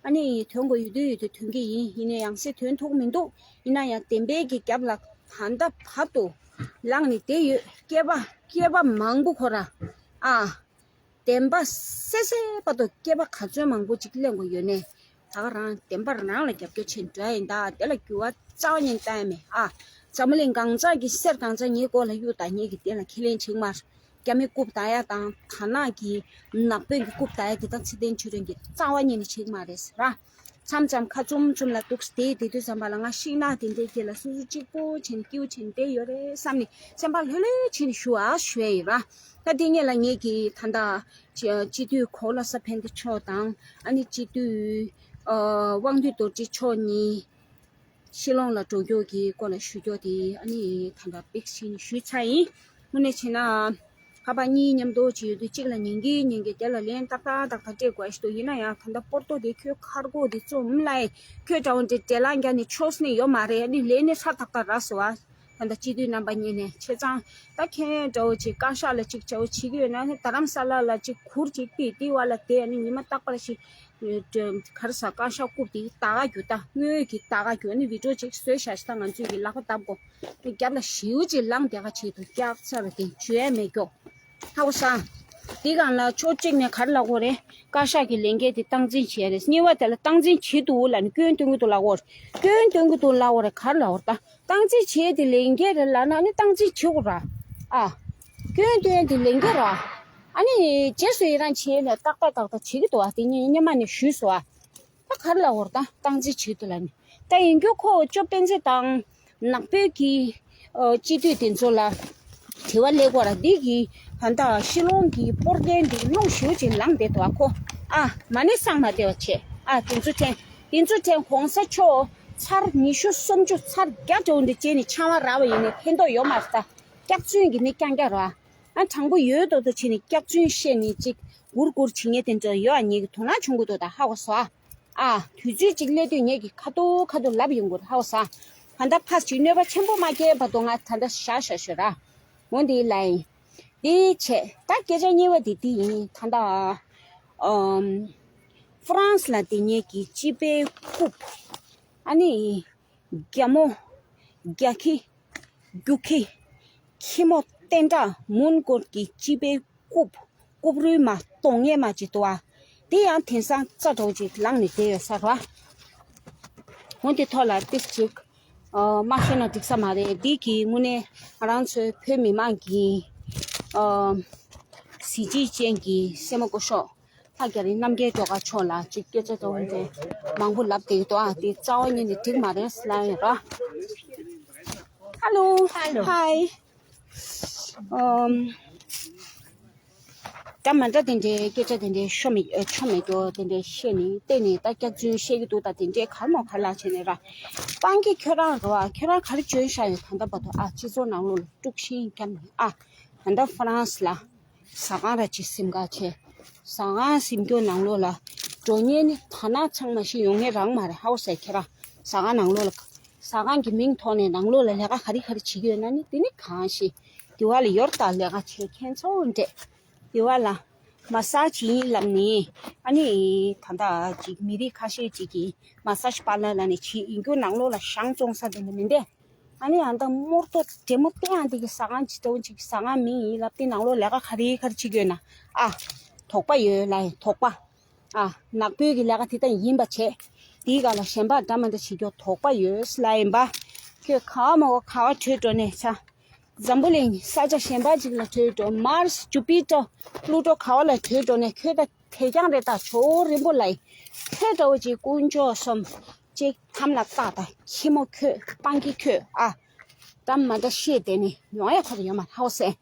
ཨ་ནི་དོན་གོ་ཡོད་དུས་ཡོད་དུས་དོན་གྱི་ཡིན། ཡིན་ན་ཡང་སེ་དོན་ཐུག་མི་འདུག་ཡིན་ན་ཡང་བདེན་པའི་གི་རྒྱབ་ལ་ད་ལྟ་བར་དུ་ལངས་ནས་བསྡད་ཡོད། སྐྱེས་པ་སྐྱེས་པ་མང་པོ་ཁོ་ར། ཨ། བདེན་པ་གསལ་གསལ་བར་དུ་སྐྱེས་པ་ག་ཚོད་མང་པོ་ཅིག་གླེང་དགོས་ཡོད་ནས། ད་ག་རང་བདེན་པ་རང་ལ་རྒྱབ་སྐྱོར་བྱེད་འགྲོ་ཡ་ཡིན་ད། དེ་ལ་འགྱུར་བ་རྩ་བ་ཉིད་གཏོང་ཡ་མེད་ཨ། འཛམ་བུ་གླིང་གང་ཟག་གི་གསེར་གང་ཟག་ངའི་མགོ་ལ་གཡུག་ད། ངེད་ཀྱིས་དེ་ལ་ཁས་ལེན་བྱེད་ཀྱི་མ་རེད། རྒྱ་མི་རྐུབ་ད་ཡ་དང་དར་ནག་གི་ནག་པོའི་གི་རྐུབ་ད་ཡ་དེ་དག་ཚེ་བརྟན་ཆོས་སྒྲོན་གྱིས་རྩ་བ་ཉིད་ནས་བྱེད་ཀྱི་མ་རེད་ཟེར་ར། མཚམས་མཚམས་ཁ་བཙུམ་བཙུམ་ལ་འདུག་སེ་བསྡད་དུས་ཙམ་པ་ལ་ང་ཤིང་ནགས་དེ་འདྲའི་དཀྱིལ་ལ་སོ་སོ་གཅིག་པུ་བྱས་ནས་སྐྱིད་པོ་བྱས་ནས་བསྡད་ཡོད་རེད་བསམ་ནས་སེམས་པ་ལྷོད་ལྷོད་བྱས་ནས་བཞུགས་ཨ་ཞུ་ཡ་ཡིན་ར། ད་དེ་སྔོན་ལ་ངེད་ཀྱིས་ད་ལྟ་སྤྱི་སྤྱི་འཐུས་གོ་ལ་ས་ཕན་བདེ་མཆོག་དང་ཨ་ནི་སྤྱི་འཐུས་ཨ་དབང་འདུས་རྡོ་རྗེ་མཆོག་གཉིས་ཤི་ལོང་ལ་འགྲོ་རྒྱུ་གི་སྐོར་ལ་ཞུ་རྒྱུ་དེ་ཨ་ནི་ད་ལྟ་དཔེ་ཤིང་ཞུས་ཚར་ཡིན། དངོས་གནས་བྱས་ན། ཁ་པར་གཉིས་མཉམ་དུ་བྱས་ཡོད་དུས་གཅིག་ལ་ཉན་གི་ཉན་གི་དེ་ལ་ལན་ཏག་ཏག་ཏག་ཏག་སྤྲད་དགོས་ཞིག་འདུག་ཡིན་ན་ཡང་ད་ལྟ་པོར་ཏོ་དེ་ཁྱོད་མཁར་སྒོ་དེ་བཙུམ་ལ་ཡི་ཁྱོད་འདྲ་བོ་འདྲ་འབྲེལ་ལམ་རྒྱག་ནས་ཆོག་ནི་ཡོད་མ་རེད། ཨ་ནི་ལན་ནི་ཧྲ་ཏག་ཏག་རག་སོང་བ། ད་ལྟ་སྤྱི་འཐུས་རྣམ་པ་གཉིས་ནས་བྱས་ཙང་ད་ཁྱེད་འདྲ་བོ་ཅིག་བཀའ་ཤག་ལ་ཅིག་བྱ་བ་བྱེད་ཀྱི་ཡོད་ན་ནི་རྡ་རམ་ས་ལ་ལ་ཅིག་གུར་ཅིག་ཕུད་དེ་བ་ལ་དེ་ཨ་ནི་ཉི་མ་རྟག་པར་ཞིག་ག་རེ་ཟ་བཀའ་ཤག་རྐུབ་དེ་ད་ག་རྒྱུ་ད་དངུལ་གྱི་ད་ག་རྒྱུ་ཨ་ནི་བི་ཌིའོ་ཅིག་བཟོས་བཞག་ཤག་ད་ང་ཚོས་ཀྱི་ལག་པ་བརྡབ་དགོས། རྒྱབ་ལ་ཞེའུ་ཅིག་ལངས་བསྡད་ཁ་ཆེད་དུ་སྐྱག་ཚར་བ་དེ་བརྗོད་ཡ་མེད་ཀྱོག་ཧ་གོ་སོང་། དེ་སྒང་ལ་ཕྱོགས་གཅིག་ནས་ག་རེ་ལབ་དགོས་རེད། བཀའ་ཤག་གི་ལས་འགན་དེ་སྟངས་འཛིན་བྱེད་ཡ་རེད། གཉིས་པ་དེ་ལ་སྟངས་འཛིན་བྱེད་འདུག་ལབ་ནས་སྐྱོན་འདོན་གྱི་འདུག་ལབ་དགོས་རེད། སྐྱོན་འདོན་གྱི་འདུག་ལབ་དགོས་རེད། ག་རེ་ལབ་དགོས་རེད། ད་སྟངས་འཛིན་བྱེད་ཡ་དེ་ལས་འགན་རེད་ལབ་ན་ནི་སྟངས་འཛིན་བྱེད་དགོས་ར། ཨ། སྐྱོན་འདོན་ཡ་དེ་ལས་འགན་ར། ཨ་ནི་རྗེས་སུ་ཡི་རང་བྱེད་ཡ་ལ་ཏག་ཏག་ཏག་ཏག་བྱེད་ཀྱི་འདུག་ཨ། དེ་ངས་སྔོན་མ་ནས་ཞུས་སོང་ཨ། ད་ག་རེ་ལབ་དགོས་རེད། ད་སྟངས་འཛིན་བྱེད་འདུག་ལབ་ནས། ད་ཡིན་རྒྱུ་ཁོ་ཅོ་སྤེན་ཚེ་དང་ནག་པོའི་གི་ཨ་སྤྱི་འཐུས་དེ་ཚོ་ལ་དྲི་བ་སླེབས་དགོས་ར། འདི་གི་ད་ལྟ་ཤི་ལོང་གི་སྤོར་ལྡན་འདི་རླུང་ཞེ་པོ་ཅིག་ལངས་བསྡད་འདུག་ཨ། ཁོ་ཨ་མ་ཎི་བསང་མ་བདེ་བ་བྱས་ཨ། དེ་ཚོ་དྲན་དེ་ཚོ་དྲན། གོང་ས་མཆོག་ཚར་ཉི་ཤུ་སུམ་ཅུ་ཚར་བརྒྱ་འགྲོ་འདི་བྱས་ནས་ཆང་བ་རག་པ་ཡིན་ནའི་ཕན་ཐོགས་ཡོད་མ་རེད། ད་སྐྱག་རྫུན་གྱི་ནི་རྐྱང་རྐྱང་རེད་ཨ། ཨ་དྲང་པོ་ཡོད་མདོག་མདོག་བྱས་ནས་སྐྱག་རྫུན་བཤད་ནས་ཅིག་སྒུར་སྒུར་བྱེད་མཁན་དེ་འདྲ་ཡོད་ཨ། ངེད་ཀྱི་དོ་སྣང་བྱུང་གི་འདུག་ད་ཧ་གོ་སོང་ཨ། ཨ་དུས་ཚོད་ཅིག་སླེབས་དུས་ངེད་ཀྱི་ཁ་ཐུག་ཁ་ཐུག་ལབ་ཡོང་དགོས་རེད། ཧ་གོ་སོང་ཨ། ད་ལྟ་ཕར་ཅིག་གནོད་པ་ཆེན་པོ་མ་སྐྱེལ་བར་དུ་ང་ད་ལྟ་བཞག་བཞག་ཞོར་ར། འོ་འདི་ལ་ཡིན། འདི་བྱས་ད་སྐད་ཆ་གཉིས་པ་དེ་འདི་ཡིན། ད་ལྟ་ཨམ་ཧྥ་རན་སི་ལ་དེ་ངེད་ཀྱི་སྤྱི་པའི་རྐུབ་ཨ་ནི། རྒྱ་མོ། རྒྱ་ཁྱི། རྒྱུག་ཁྱི། ཁྱི་མོ་བསྟན་དགྲ་མོན་གྷོ་གི་སྤྱི་པའི་རྐུབ། རྐུབ་རུལ་མ་གཏོང་མཁན་མ་ཅིག་འདུག་ཨ། དེ་ཡང་དེང་སང་རྩ་འདྲ་བོ་ཅིག་ལངས་ནས་བསྡད་ཡོད་ས་རེད་བ། འོ་དེ་ཐོག་ལ་ཏིག་ཅིག་ ཨ། མ་ཤེས་ན་འགྲིག་ས་མ་རེད། འདི་གི་དངོས་གནས་ང་རང་ཚོའི་བོད་མི་མང་གི་ཨ། གཟི་བརྗིད་ཅན་གྱི་སྲས་མོ་སྐུ་ཞབས་ལྷ་རྒྱ་རི་རྣམ་རྒྱལ་སྒྲོལ་དཀར་མཆོག་ལ་ཅིག་སྐད་ཆ་དོན་དེ་མང་པོ་ལབ་བསྡད་ཀྱི་འདུག་ཨ། འདི་རྩ་བ་ཉིད་ནས་འགྲིག་མ་རེད་ལབ་ཡོད་ར། Hello. Hello. Hi. ཨམ། ད་མ་འདྲ་དེ་འདྲའི་སྐད་ཆ་དེ་འདྲའི་ཤོ་མེད་ཨ། ཆོ་མེད་རྒྱུ་དེ་འདྲའི་བཤད་ནས་བལྟས་ནས་ད་སྐྱག་རྫུན་བཤད་ཀྱི་འདུག་ད་དེ་འདྲའི་གར་མོ་གར་ལ་བྱས་ནས་ར། སྤང་གི་ཁྱོད་རང་རོ་ཨ། ཁྱོད་རང་ག་རེ་བྱོན་ཤག་ཡོད། ད་ལྟ་བར་དུ་ཨ། སྤྱི་ཚོགས་ནང་ལོགས་ལ་དཀྲུག་ཤིང་བརྒྱབ་ནས་ཨ། ད་ལྟ་ཧྥ་རན་སི་ལ་ཟ་ཁང་ར་ཅིག་ཟིན་ག་བྱས། ཟ་ཁང་ཟིན་རྒྱུ་ནང་ལོགས་ལ་འགྲོ་མཁན་ནི་ད་ན་ཚང་མ་ཞིག་ཡོང་མཁན་རང་མ་རེད། ཧའོ་སེ་ཁྱེད་རང་ཟ་ཁང་ནང་ལོགས་ལ། ཟ་ཁང་གི་མིང་ཐོག་ནས་ནང་ལོགས་ལ་ལས་ཀ་ག་རེ་ག་རེ་བྱེད་ཀྱི་ཡོད་ན་ནི་དེ་ནི་གང་ཞིག་དེ་བ་ལ་ཡོར་ད་ལས་ཀ་བྱེད་མཁན་ཚོ་འདྲས། དེ་བ་ལ་མ་སཱ་ཇི་ཡིན་ལབ་ནི་ཨ་ནི་ད་ལྟ་ཅིག་མི་རིགས་ཁ་ཤས་ཅིག་གིས་མ་སཱ་ཇི་པཱ་ལར་ལ་ནི་བྱེད་ཡིན་རྒྱུ་ནང་ལོགས་ལ་ཞང་བཙོང་ས་དེ་ནི་མིན་ཏེ། ཨ་ནི་ཨ་ད་མོར་ཏོ་འདྲེ་མོ་སྟེང་ཨ་འདི་གི་ཟ་ཁང་ཅིག་འདྲ་བོ་ཅིག་ཟ་ཁང་མིང་ཡིན་ལབ་དེ་ནང་ལོགས་ལས་ཀ་ག་རེ་ག་རེ་བྱེད་ཀྱི་ཡོད་ན་ཨ། དོགས་པ་ཡོད་ལ་ཡིན་དོགས་པ། ཨ། ནག་པོའི་གི་ལས་ཀ་དེ་ལྟ་ཡིན་པ་བྱས། དེའི་སྒང་ལ་གཞན་པ་འདྲ་མི་འདྲ་བྱེད་རྒྱུ་དོགས་པ་ཡོད་ལ་ཡིན་པ། ཁྱོད་ག་བ་མ་གོ་ག་བ་བྲོས་འགྲོ་ནས་ཆ། འཛམ་བུ་གླིང་ས་ཆ་གཞན་པ་ཅིག་ལ་བྲོས་འགྲོ། མར་སི་ཇུ་པི་ཏར་པུ་ལུ་ཊོ་ག་བ་ལ་བྲོས་འགྲོ་ནས་ཁྱོད་ད་དེ་རྐྱང་རེད། ད་ཇོ་བོ་རིན་པོ་ལ་ཡིན། ཁྱོད་འདྲ་བོ་ཅིག་དཀོན་མཆོག་གསུམ་ཅིག་དམ་ལ་བཏགས་ད་ཁྱི་མོ་ཁྱོད་སྤང་གི་ཁྱོད་ཨ། འདྲ་མི་འདྲ་བཤད་དེ་ནི་ཡོང་ཡ་ཁོ་ཐག་ཡོད་མ་རེད་ཧའོ་སེ།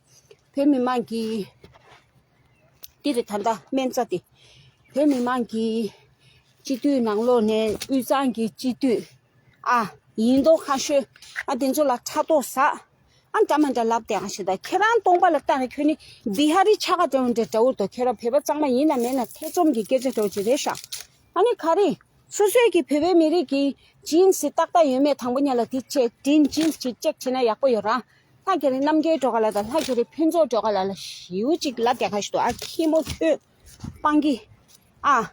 བོད་མི་མང་གི་འདི་རེད་ད་ལྟ་སྨན་རྩྭ་དེ། བོད་མི་མང་གི་སྤྱི་འཐུས་ནང་ལོགས་ནས་དབུས་གཙང་གི་སྤྱི་འཐུས་ཨ། ཡིན་མདོག་ཁ་ཤོས་ཨ་དེ་ཚོ་ལ་ཕྲག་དོག་ཟ། ཨ་འདྲ་མི་འདྲ་ལབ་བསྡད་ཡག་ཞིག་ད་ཁྱེད་རང་སྟོང་པ་ལ་བལྟས་ན་ཁྱོད་ནི་བི་ཧ་རི་ཆ་ག་འདྲ་བོ་འདྲ་འདྲ་བོ་འདུག་ཁྱེད་རང་བོད་པ་གཙང་མ་ཡིན་ན་མིན་ན་ཐེ་ཚོམ་གྱི་སྐད་ཆ་འདྲ་བོ་ཅིག་རེད་ཤག་ཨ་ནི་ག་རེ། སོ་སོའི་གི་བོད་པའི་མི་རིགས་ཀྱི་ཇིན་སི་ཏག་ཏག་ཡོད་མེད་དང་པོ་ཉིད་ལ་དེ་ཅེག་ཇིན་ཇིན་སི་ཅིག་ཅེག་བྱས་ན་ཡག་པོ་ཡོད་ར། ལྷ་རྒྱ་རི་རྣམ་རྒྱལ་སྒྲོལ་དཀར་ལགས་དང་ལྷ་རྒྱ་རི་ཕུན་ཚོགས་སྒྲོལ་དཀར་ལགས་ལ་ཞེ་པོ་ཅིག་ལབ་བསྡད་ཁ་ཞིག་འདུག་ཨ་ཁྱི་མོ་ཁྱོད་སྤང་གི་ཨ།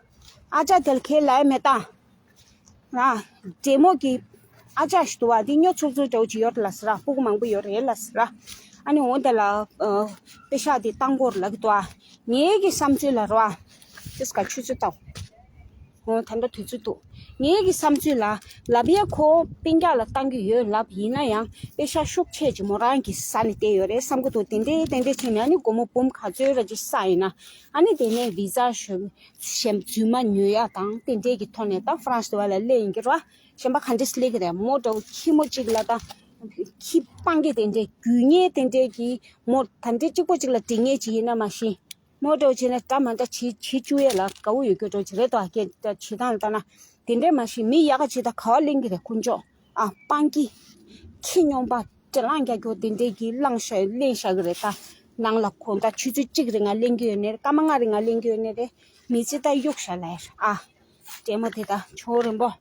ཨ་ཅག་དེ་ལ་ཁས་ལེན་མེད་ད། ང་འདྲེ་མོ་གི་ཨ་ཅག་ཞིག་འདུག་བ། འདི་སྨྱོ་ཚུགས་ཚུགས་འདྲ་བོ་ཅིག་ཡོད་ལ་ཟེར་ར། སྤུ་གུ་མང་པོ་ཡོད་རེད་ལ་ཟེར་ར། ཨ་ནི་འོ་དེ་ལ་ཨ། པེ་ཤག་འདི་བཏང་དགོས་རེད་ལབ་ཀྱི་འདུག་ཨ། ངའི་གི་བསམ་ཚུལ་ལ་རེད་བ། ཅིས་ཀ་ཆུ་ཚོད་ལྟ། འོ་ད་ལྟ་དུས་ཚོད་འདུག་ངའི་གི་བསམ་ཚུལ་ལ་ལབ་ཡས་ཁོ་སྤུན་ཀྱག་ལ་བཏང་གི་ཡོད་ལབ་ཡིན་ན་ཡང་པེ་ཤག་ཤུགས་ཆེ་ཅིག་མོ་རང་གི་ས་ནས་བལྟས་ཡོད་རེད་བསམ་གི་འདུག་དེ་འདྲའི་དེ་འདྲའི་བྱས་ནས་ཨ་ནི་སྒོར་མོ་འབུམ་ག་ཚོད་ར་ཅིག་བསགས་ཡིན་ན་ཨ་ནི་དེ་ནས་བི་ཛ་ཞུ། གཞན་རྫུན་མ་ཉོ་ཡག་དང་དེ་འདྲས་ཀྱི་ཐོག་ནས་ད་ཧྥ་རན་སི་དེ་བ་ལ་སླེབས་ཡིན་གྱི་རེད་བ། གཞན་པ་ག་འདྲས་སླེབས་ཀྱི་རེད། མོ་འདྲ་བོ་ཁྱི་མོ་གཅིག་ལ་ད་ཁྱི་སྤང་གི་དེ་འདྲས་རྒྱུ་ངན་དེ་འདྲས་ཀྱི་མོ་ད་འདྲས་གཅིག་པོ་གཅིག་ལ་དྲི་ངན་ཅིག་ཡིན་ན་མ་གཞི་མོ་འདྲ་བོ་བྱས་ན་འདྲ་མ་འདྲ་བྱེད་བྱེད་བཅུག་ཡས་ལ་དགའ་བོ་ཡོད་རྒྱུ་འདྲ་བོ་ཅིག་རེད་དོ། སྐད་ད་བྱེད་སྟངས་ལ་ལྟ་ན་དེ་འདྲས་མ་གཞི་མི་ཡག་ག་ཅིག་ད་ག་བ་གླེང་གི་རེད་དཀོན་མཆོག་ཨ་སྤང་གི་ཁྱི་སྨྱོན་པ། དྲི་ལངས་རྒྱག་རྒྱུ་དེ་འདྲས་ཀྱི་བླངས་ཤག་གླེང་ཤག་གི་རེད་ད། ནང་ལ་གོ་ད་ཆུ་ཚོད་གཅིག་རིང་ང་གླེང་གི་ཡོད་ནི་རེད། སྐར་མ་ལྔ་རིང་ང་གླེང་གི་ཡོད་ནི་རེད། མི་ཚེ་ད་གཡུག་ཤག་ལ་ཡ་ཨ། འདྲེ་མོ་དེ་ད་ཆོ་རིན་པོ།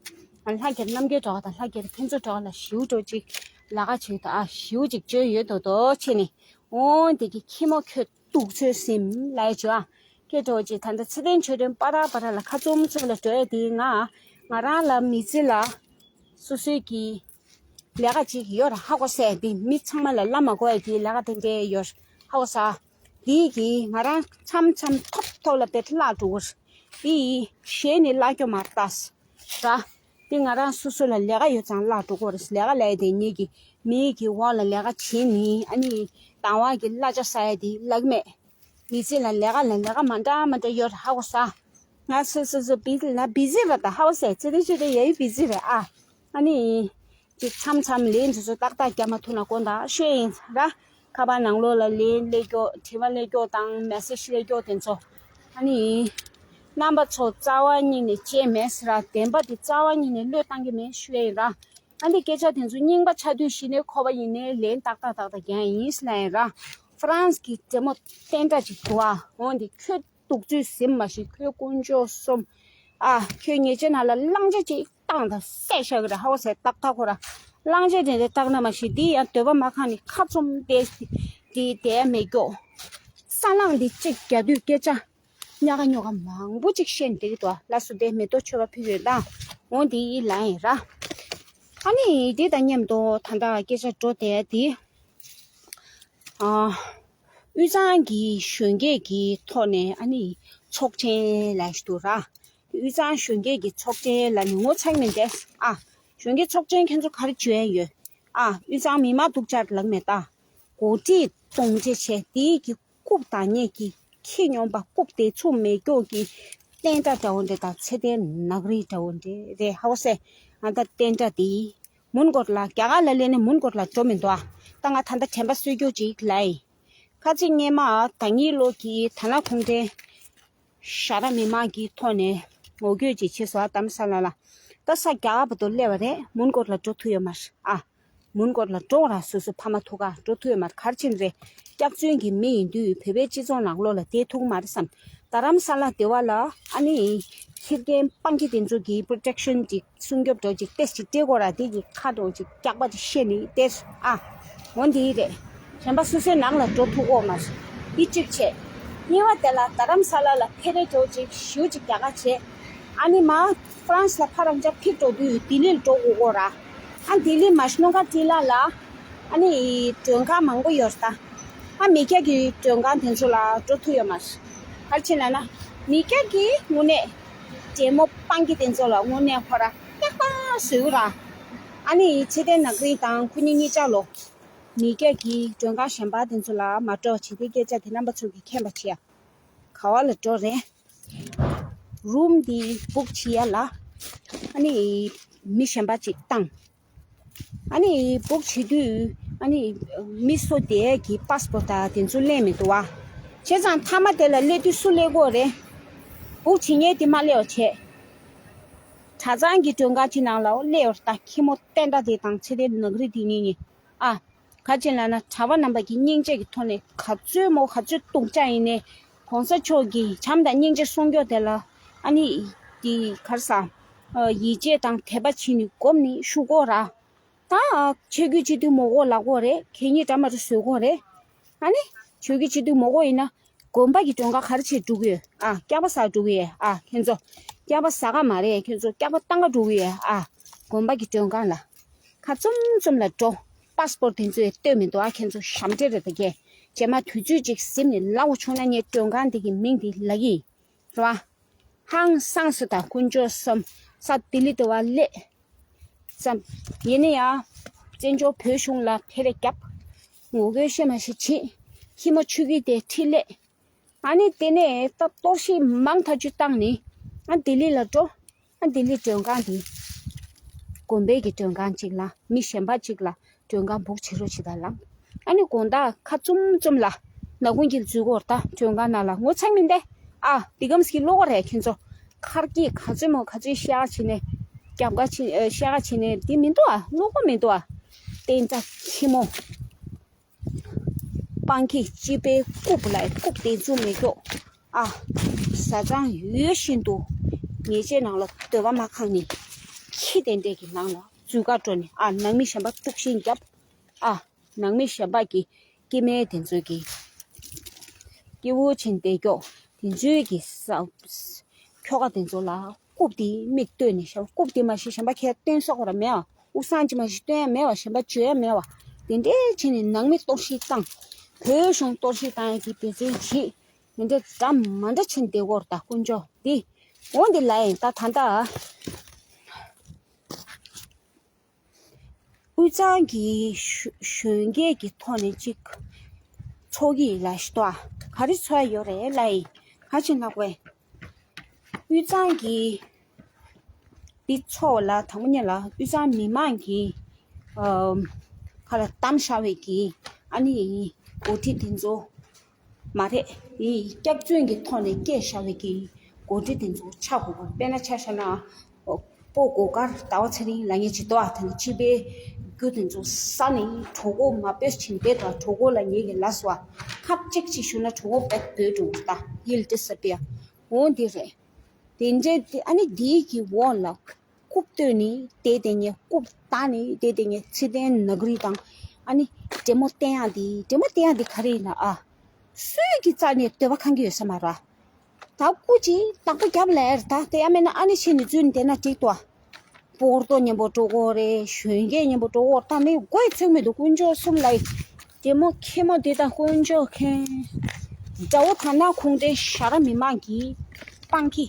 ལྷ་རྒྱལ་རྣམ་རྒྱལ་གྲོགས་དང་ལྷ་རྒྱལ་ཕུན་ཚོགས་གྲོགས་ལ་ཞིའུ་འགྲོ་ཅིག་ལ་ཁ་ཆེ་ད་ཨ་ཞིའུ་ཅིག་བཅོས་ཡོད་དོ་དོ་ཆེ་ནི། འོ་དེ་གི་ཁྱི་མོ་ཁྱོད་གཏུག་ཚོད་སེམས་ལ་ཡ་བཅོས་ཨ། སྐད་འགྲོ་ཅིག་ད་ལྟ་ཚེ་བརྟན་ཆོས་སྒྲོན་པ་ར་པ་ར་ལ་ཁ་བཙུམ་བཙུམ་ལ་འགྲོ་ཡ་དེ་ང་ང་རང་ལ་མི་ཚེ་ལ་སོ་སོའི་གི་ལས་ཀ་ཅིག་ཡོད་ར་ཧ་གོ་སེ་འདི་མི་ཚང་མ་ལ་ལབ་མ་དགོས་ཡ་གི་ལས་ཀ་དེ་འདྲས་ཡོད་ཧ་གོ་ས། འདི་གི་ང་རང་མཚམས་མཚམས་ཐོབ་ཐོབ་ལ་དཔེ་བརླག་འགྲོ་གི་རེད། འདི་གཞན་ནི་བརླག་རྒྱུ་མ་རེད་ད། ར། འདི་ང་རང་སོ་སོ་ལ་ལས་ཀ་ཡོད་ཙང་བརླག་འགྲོ་གི་རེད། ལས་ཀ་ལས་དེ་ངེད་ཀྱི་མིའི་གི་འོག་ལ་ལས་ཀ་བྱེད་ནི་ཨ་ནི་དང་བ་གི་གླ་ཆ་ཟ་ཡ་དེ་ལག་མེད། མི་ཚེ་ལ་ལས་ཀ་ལ་ལས་ཀ་མ་འདྲ་མ་འདྲ་ཡོད་རེད་ཧ་གོ་ས། ང་སོ་སོ་སོ་བི་ལ་བི་ཟི་རེད་ད་ཧ་གོ་ས་ཚེ་རིང་ཆོས་སྒྲོན་ཡ་ཡི་བི་ཟི་རེད་ཨ། ཨ་ནི། ཅིག་མཚམས་མཚམས་ལན་དེ་ཚོ་ཏག་ཏག་རྒྱབ་མ་ཐུབ་ན་དགོངས་དག་ཞུ་ཡིན་ར། ཁ་པར་ནང་ལོགས་ལ་ལན་སླེབས་ཀྱོག་དྲི་བ་སླེབས་ཀྱོག་དང་མེ་སེ་ཇི་སླེབས་ཀྱོག་དེ་ཚོ། ཨ་ནི། རྣམ་པ་ཚོ་རྩ་བ་ཉིད་ནས་བྱས་མེད་ཟེར་ར་བདེན་པ་དེ་རྩ་བ་ཉིད་ནས་བློས་བཏང་གི་མེད་ཞུ་ཡིན་ར། ཨ་འདི་སྐད་ཆ་དེ་ཚོ་རྙིང་པ་ཆགས་དུས་གཞི་ནས་ཁོ་པ་ཡིན་ནའི་ལན་ཏག་ཏག་ཏག་ཏག་རྒྱག་ཡིན་ཟེར་ལབ་ཡིན་ར། ཧྥ་རན་སི་གི་འདྲེ་མོ་བསྟན་དགྲ་ཅིག་འདུག་ཨ། འོ་འདི་ཁྱོད་གཏུག་ཚོད་ཟིན་མ་ཤེས་ཁྱོད་དཀོན་མཆོག་གསུམ། ཨ་ཁྱོད་ཉེས་ཆད་ནང་ལ་གླང་ཆེན་ཅིག་བཏང་དང་བསད་བཞག་གི་རེད་ཧ་གོ་ས་ཏག་ཏག་ཁོ་ར། གླང་ཆེན་དེ་འདྲ་བཏང་ན་མ་ཤེས་འདི་ཡང་འདོད་པ་མ་ཁེངས་ནས་ཁ་བཙུམ་བསྡད་འདི་བསྡད་མེད་ཀྱོག་ས་ལངས་འདི་གཅིག་རྒྱག་དུས་སྐད་ཆ། ཉག་ག་ཉོག་ག་མང་པོ་ཅིག་བཤད་འདི་གི་དོ་ལ་སུ་དེ་མེ་ཏོག་མཆོད་པ་ཕུལ་ཡོད་ད། འོ་འདི་ཡི་ལ་ཡིན་ར། ཨ་ནི་འདི་དང་མཉམ་དུ་ད་ལྟ་སྐད་ཆ་འགྲོ་དེ་འདི། ཨ། དབུས་གཙང་གི་གཞོན་སྐྱེས་ཀྱི་ཐོག་ནས་ཨ་ནི་ཚོགས་ཆེན་ལ་ཞུ་ར། དབུས་གཙང་གཞོན་སྐྱེས་ཀྱི་ཚོགས་ཆེན་ལ་ནི་ངོ་ཚ་མིན་ཏེ་ཨ། གཞོན་སྐྱེས་ཚོགས་ཆེན་ཁྱེད་ཚོ་ག་རེ་བྱེད་ཡ་ཡོད། ཨ། དབུས་གཙང་མི་མང་སྡུག་ཅག་ལབ་མེད་ད། འགོ་ཁྲིད་གཏོང་ཆེད་བྱས་དེའི་གི་རྐུབ་བཏང་མཁན་གྱི་ཁྱི་སྨྱོན་པ་རྐུབ་སྟེར་ཚུགས་མེད་མཁན་གྱི་བསྟན་དགྲ་འདྲ་བོ་འདྲ་དང་ཚེ་བརྟན་ནག་རིལ་འདྲ་བོ་འདྲ་རེད་ཧ་གོ་སོང་། ཨ་ད་བསྟན་དགྲ་དེ་མོན་གྷོ་ལ་རྒྱ་གར་ལ་སླེབས་ནས་མོན་གྷོ་ལ་འགྲོ་མི་འདུག་ཨ། ད་ང་ད་ལྟ་དྲན་པ་གསོས་རྒྱུ་ཅིག་ལབ་ཡིན། ཁ་ཅིག་སྔོན་མ་དང་ངེད་ལོ་གི་ད་ན་ཁོང་ཁྲེ་ཤ་ར་མི་མང་གི་ཐོག་ནས་ངོ་རྒོལ་ཅིག་བྱས་སོང་ཨ། རྡ་རམ་ས་ལ་ལ། ད་ས་རྒྱ་གར་བར་དུ་སླེབས་པ་རེད། མོན་གྷོ་ལ་འགྲོ་ཐུབ་ཡོད་མ་རེད་ཨ། མོན་གྷོ་ལ་འགྲོ་ར་སོ་སོ་ཕ་མ་ཐུག་ག་འགྲོ་ཐུབ་ཡོད་མ་རེད། ག་རེ་བྱས་ནས་རེད། སྐྱག་རྫུན་གྱི་མི་ཡིན་དུས་བོད་པའི་སྤྱི་ཚོགས་ནང་ལོགས་ལ་བསྡད་ཐུབ་ཀྱི་མ་རེད་བསམ། རྡ་རམ་ས་ལ་སྡེ་བ་ལ་ཨ་ནི་ཁྱི་རྒན་སྤང་ཁྱི་དེ་ཚོ་གི་པྲོ་ཊེག་ཤན་ཅིག་སྲུང་སྐྱོབ་འདྲ་ཅིག་ཏེས་ཅིག་སྤྲད་དགོས་ར། དེ་གི་ཁ་འདྲ་ཅིག་སྐྱག་པ་ཅིག་བཤད་ནི་ཏེས་ཨ། འོ་འདི་རེད། གཞན་པ་སོ་སོའི་ནང་ལ་འགྲོ་ཐུབ་ཀྱི་མ་རེད། འདི་གཅིག་བྱས། གཉིས་པ་དེ་ལ་རྡ་རམ་ས་ལ་ལ་ཕེབས་རེས་འདྲ་ཅིག་ཞེ་པོ་ཅིག་རྒྱག་ག་བྱས། ཨ་ནི་མ་ཧྥ་རན་སི་ལ་ཕར་རང་ཅག་ཕེབས་འགྲོ་དུས་ལྡི་ལིར་འགྲོ་དགོས་ཀྱི་ར། ཨ་ལྡི་ལི་མ་ཤི་ནོ་ཀ་ཊི་ལ་ལ་ཨ་ནི་མགྲོན་ཁང་མང་པོ་ཡོད་རེད་ད། ཨ་མི་སྐྱ་གི་མགྲོན་ཁང་དེ་ཚོ་ལ་འགྲོ་ཐུབ་ཡོད་མ་རེད། ག་རེ་བྱས་ན་ན་མི་སྐྱ་གི་དངོས་གནས་འདྲེ་མོ་སྤང་གི་དེ་ཚོ་ལ་དངོས་གནས་ཁོ་ར་སྐྱག་པ་བཟོས་ཀྱི་ར། ཨ་ནི་ཚེ་བརྟན་ནག་རིལ་དང་ཁོ་གཉིས་གཉིས་ཆ་ལོ། མི་སྐྱ་གི་མགྲོན་ཁང་གཞན་པ་དེ་ཚོ་ལ་མ་འགྲོ་བྱེད་དེ་སྐད་ཆ་དེ་རྣམ་པ་ཚོ་གིས་མཁྱེན་པ་བྱེད་ཡ། ག་བ་ལ་འགྲོ་རེད། རུམ་འདི་བུག་བྱེད་ཡ་ལ། ཨ་ནི་མི་གཞན་པ་ཅིག་བཏང་། ཨ་ནི་བུག་བྱེད་དུས་ཨ་ནི་མི་སུ་དེ་གི་པ་སི་པོར་ཊི་དང་དེ་ཚོ་ལེན་མི་འདུག་བ། བྱས་ཙང་མཐའ་མ་དེ་ལ་སླེབས་དུས་སུ་སླེབས་དགོས་རེད། བུག་བྱེད་མཁན་དེ་མ་སླེབས་པ་བྱས། གྲྭ་ཚང་གི་མགྲོན་ཁང་ཅིག་ནང་ལ་སླེབས་པ་ད་ཁྱི་མོ་བསྟན་དགྲ་དེ་དང་ཚེ་བརྟན་ནག་རིལ་དེ་གཉིས་གཉིས། ཨ། ག་ཅི་ལབ་ན་གྲྭ་པ་རྣམ་པ་གི་སྙིང་རྗེ་གི་ཐོག་ནས་ག་ཚོད་མོ་ག་ཚོད་སྡུག་ཅག་ཡིན་ནའི་གོང་ས་མཆོག་གི་བྱམས་དང་སྙིང་རྗེ་སྲུང་སྐྱོབ་དེ་ལ་ཨ་ནི་དེ་ག་རེ་ཟ། ཡིད་ཆེས་དང་དད་པ་བྱས་ནས་སྒོམ་ནས་བཞུགས་དགོས་ར། ད་ཆོས་བརྒྱུད་སྤྱི་འཐུས་མོ་གོ་ལགས་གོ་རེད། གད་སྙིགས་འདྲ་མ་འདྲ་བཟོ་གོ་རེད། ཨ་ནི་ཆོས་བརྒྱུད་སྤྱི་འཐུས་མོ་གོ་ཡིན་ན་དགོན་པ་གི་མགྲོན་ཁང་ག་རེ་བྱས་འགྲོ་གི་ཡོད་ཨ། སྐྱག་པ་ཟ་འགྲོ་གི་ཡོད་ཨ། ཁྱེད་ཚོ་སྐྱག་པ་ཟ་ག་མ་རེད། ཁྱེད་ཚོ་སྐྱག་པ་བཏང་ག་འགྲོ་གི་ཡོད་ཨ། དགོན་པ་གི་མགྲོན་ཁང་ལ། ཁ་བཙུམ་བཙུམ་ལ་འགྲོ། པ་སི་པོར་ཊི་དེ་ཚོ་ཡང་སྟོན་མི་འདུག་ཨ། ཁྱེད་ཚོ་ཞབས་འདྲེན་རེད་ད་གས། རྗེས་མ་དུས་ཚོད་ཅིག་ཟིན་ནས་ལབ་བྱུང་ན་ངས་མགྲོན་ཁང་འདི་གི་མིང་འདི་ལབ་ཀྱི་ཡིན། རེད་བ། ཧང་སངས་སུ་དང་དཀོན་མཆོག་གསུམ་ས་ལྡི་ལི་དུ་བ་སླེབས། ཙམ། ཡིན་ན་ཡང་། བཙན་བྱོལ་བོད་གཞུང་ལ་ཐེ་རེ་བརྒྱབ། ངོ་རྒོལ་ཤེས་མ་ཤེས་བྱེད། ཁྱི་མོ་ཆུ་གི་དེ་ཁྲིད་སླེབས། ཨ་ནི་དེ་ནས་ད་གཏོར་བཤིག་མང་ཐག་ཆོད་བཏང་ནི། ཨ་ལྡི་ལི་ལ་འགྲོ། ཨ་ལྡི་ལི་མགྲོན་ཁང་དེ། དགོན་པའི་གི་མགྲོན་ཁང་གཅིག་ལ་མི་གཞན་པ་གཅིག་ལ་མགྲོན་ཁང་བུག་བྱེད་རོགས་བྱེད་དང་ལབ། ཨ་ནི་དགོང་དག་ཁ་བཙུམ་བཙུམ་ལ་ནག་ཁུང་གི་འཛུལ་གོ་ར་ད་མགྲོན་ཁང་ནང་ལ་ངོ་ཚ་མི་འདེ། ཨ་འདི་གམ་སྐྱིད་ལོག་ག་རེད་ཁྱེད་ཚོ། ཁར་སྐྱིད་ག་ཚོད་མོ་ག་ཚོད་ཤ་ཁ་བྱེད་ནས་རྒྱབ་ཁ་བྱེད་ཤ་ཁ་བྱེད་ནས་འདི་མི་འདུག་ཨ། ལོག་པ་མི་འདུག་ཨ། བསྟན་དགྲ་ཁྱི་མོ། སྤང་ཁྱི་སྤྱི་པའི་རྐུབ་ལ་རྐུབ་སྟེར་ཚུགས་མེད་ཀྱོག་ཨ། བཟའ་ཚང་ཡོད་བཞིན་དུ་ཉེས་ཆད་ནང་ལ་འདོད་པ་མ་ཁེངས་ནས་ཁྱི་དེ་འདྲས་ཀྱི་ནང་ལ་འཛུལ་ག་འགྲོ་ནས་ཨ་ནང་མི་གཞན་པ་དཀྲུག་ཤིང་བརྒྱབ། ཨ། ནང་མི་གཞན་པ་གི་སྐྱེ་དམན་དེ་ཚོ་གི་སྐྱེ་བོ་ཆེན་བསྡད་ཀྱོག་དེ་ཚོའི་གི་ས་ཁྱོ་ག་དེ་ཚོ་ལ་རྐུབ་དེ་མིག་ལྟོས་ནས་ཤར། རྐུབ་དེ་མ་ཤེས་གཞན་པ་ཁྱེད་སྟོན་ས་གོ་ར་མེད་བ། དབུགས་སང་ཅི་མ་ཞིག་སྟོན་ཡ་མེད་བ། གཞན་པ་བརྗོད་ཡ་མེད་བ། དེ་འདྲའི་ཕྱིན་ནས་ནང་མི་གཏོར་བཤིག་བཏང་། བོད་གཞུང་གཏོར་བཤིག་བཏང་ཡ་གི་འབད་བརྩོན་བྱེད། དེ་འདྲའི་འདྲ་མ་འདྲ་ཕྱིན་བསྡད་ཡོད་རེད་ད་དཀོན་མཆོག་འདི། འོ་འདི་ལ་ཡིན་ད་ད་ད། དབུས་གཙང་གི་གཞོན་སྐྱེས་ཀྱི་ཐོག་ནས་ཅིག་ཚོགས་ཀྱི་ལ་ཞིག་ཏོ། ག་རེ་ཚོགས་ཡ་ཡོད་རེད་ལ་ཡིན། ག་ཕྱིན་ལ་དགོས། དབུས་གཙང་གི་འདི་ཚོགས་ལ་དང་པོ་ཉིད་ལ་དབུས་གཙང་མི་མང་གིས་ཨམ་ཁ་ལ་གཏམ་བཞག་པའི་གི་ཨ་ནི་འགོ་ཁྲིད་དེ་ཚོ་མ་རེད། འདི་སྐྱག་རྫུན་གྱི་ཐོག་ནས་སྐད་བཞག་པའི་གི་འགོ་ཁྲིད་དེ་ཚོ་ཆགས་དགོས་པ། དཔེར་ན་ཆ་བཞག་ན་སྤོ་སྒོ་དཀར་ཟླ་བ་ཚེ་རིང་ལབ་མཁན་ཅིག་འདུག་ཨ། དེ་ནི་ཕྱི་པའི་རྒྱུ་དེ་ཚོ་ས་ནི་གྲོད་ཁོག་མ་སྤོས་ཕྱིན་པའི་དང་གྲོད་ཁོག་ལ་ཉེ་གི་ལ་སོ་ཨ། ཁབ་གཅིག་ཅིག་ཞུ་ན་གྲོད་ཁོག་བེད་སྡོད་འགྲོ་གི་ད་ཡིལ་ཏི་ས་པི་ཡ། འོ་འདི་རེད། དེ་འདྲའི་དེ་ཨ་ནི་དེའི་གི་འོག་ལ་རྐུབ་སྟོན་ནི་དེ་དེ་ངས་རྐུབ་བཏང་ནི་དེ་དེ་ངས་ཚེ་བརྟན་ནག་རིལ་དང་ཨ་ནི་འདྲེ་མོ་བསྟན་ཡག་དེ་འདྲེ་མོ་བསྟན་ཡག་དེ་ག་རེ་ཡིན་ན་ཨ། སུས་ཀྱི་རྩ་ནས་འདོད་པ་ཁེངས་ཀྱི་ཡོད་ས་མ་རེད། ད་སྐུ་མཁྱེན་བདག་པོ་རྒྱབ་ལ་ཡར་ད་དེ་ཡ་མེད་ན་ཨ་ནི་ཕྱིན་ནས་འཛུལ་ནས་བསྡད་ན་འགྲིག་ཏོ། སྤོར་ཏོ་མཉམ་པོ་འགྲོ་གོ་རེད། གཞོན་སྐྱེས་མཉམ་པོ་འགྲོ་གོ་ད་ནི་དགོས་ཚོད་མི་འདུག་དཀོན་མཆོག་གསུམ་ལ་ཡི། དེ་མོ་ཁྱི་མོ་དེ་དང་དཀོན་མཆོག་མཁྱེན། དགྲ་བོ་ད་ན་ཁོང་ཁྲོའི་ཞྭ་ར་མི་མང་གི་སྤང་ཁྱི་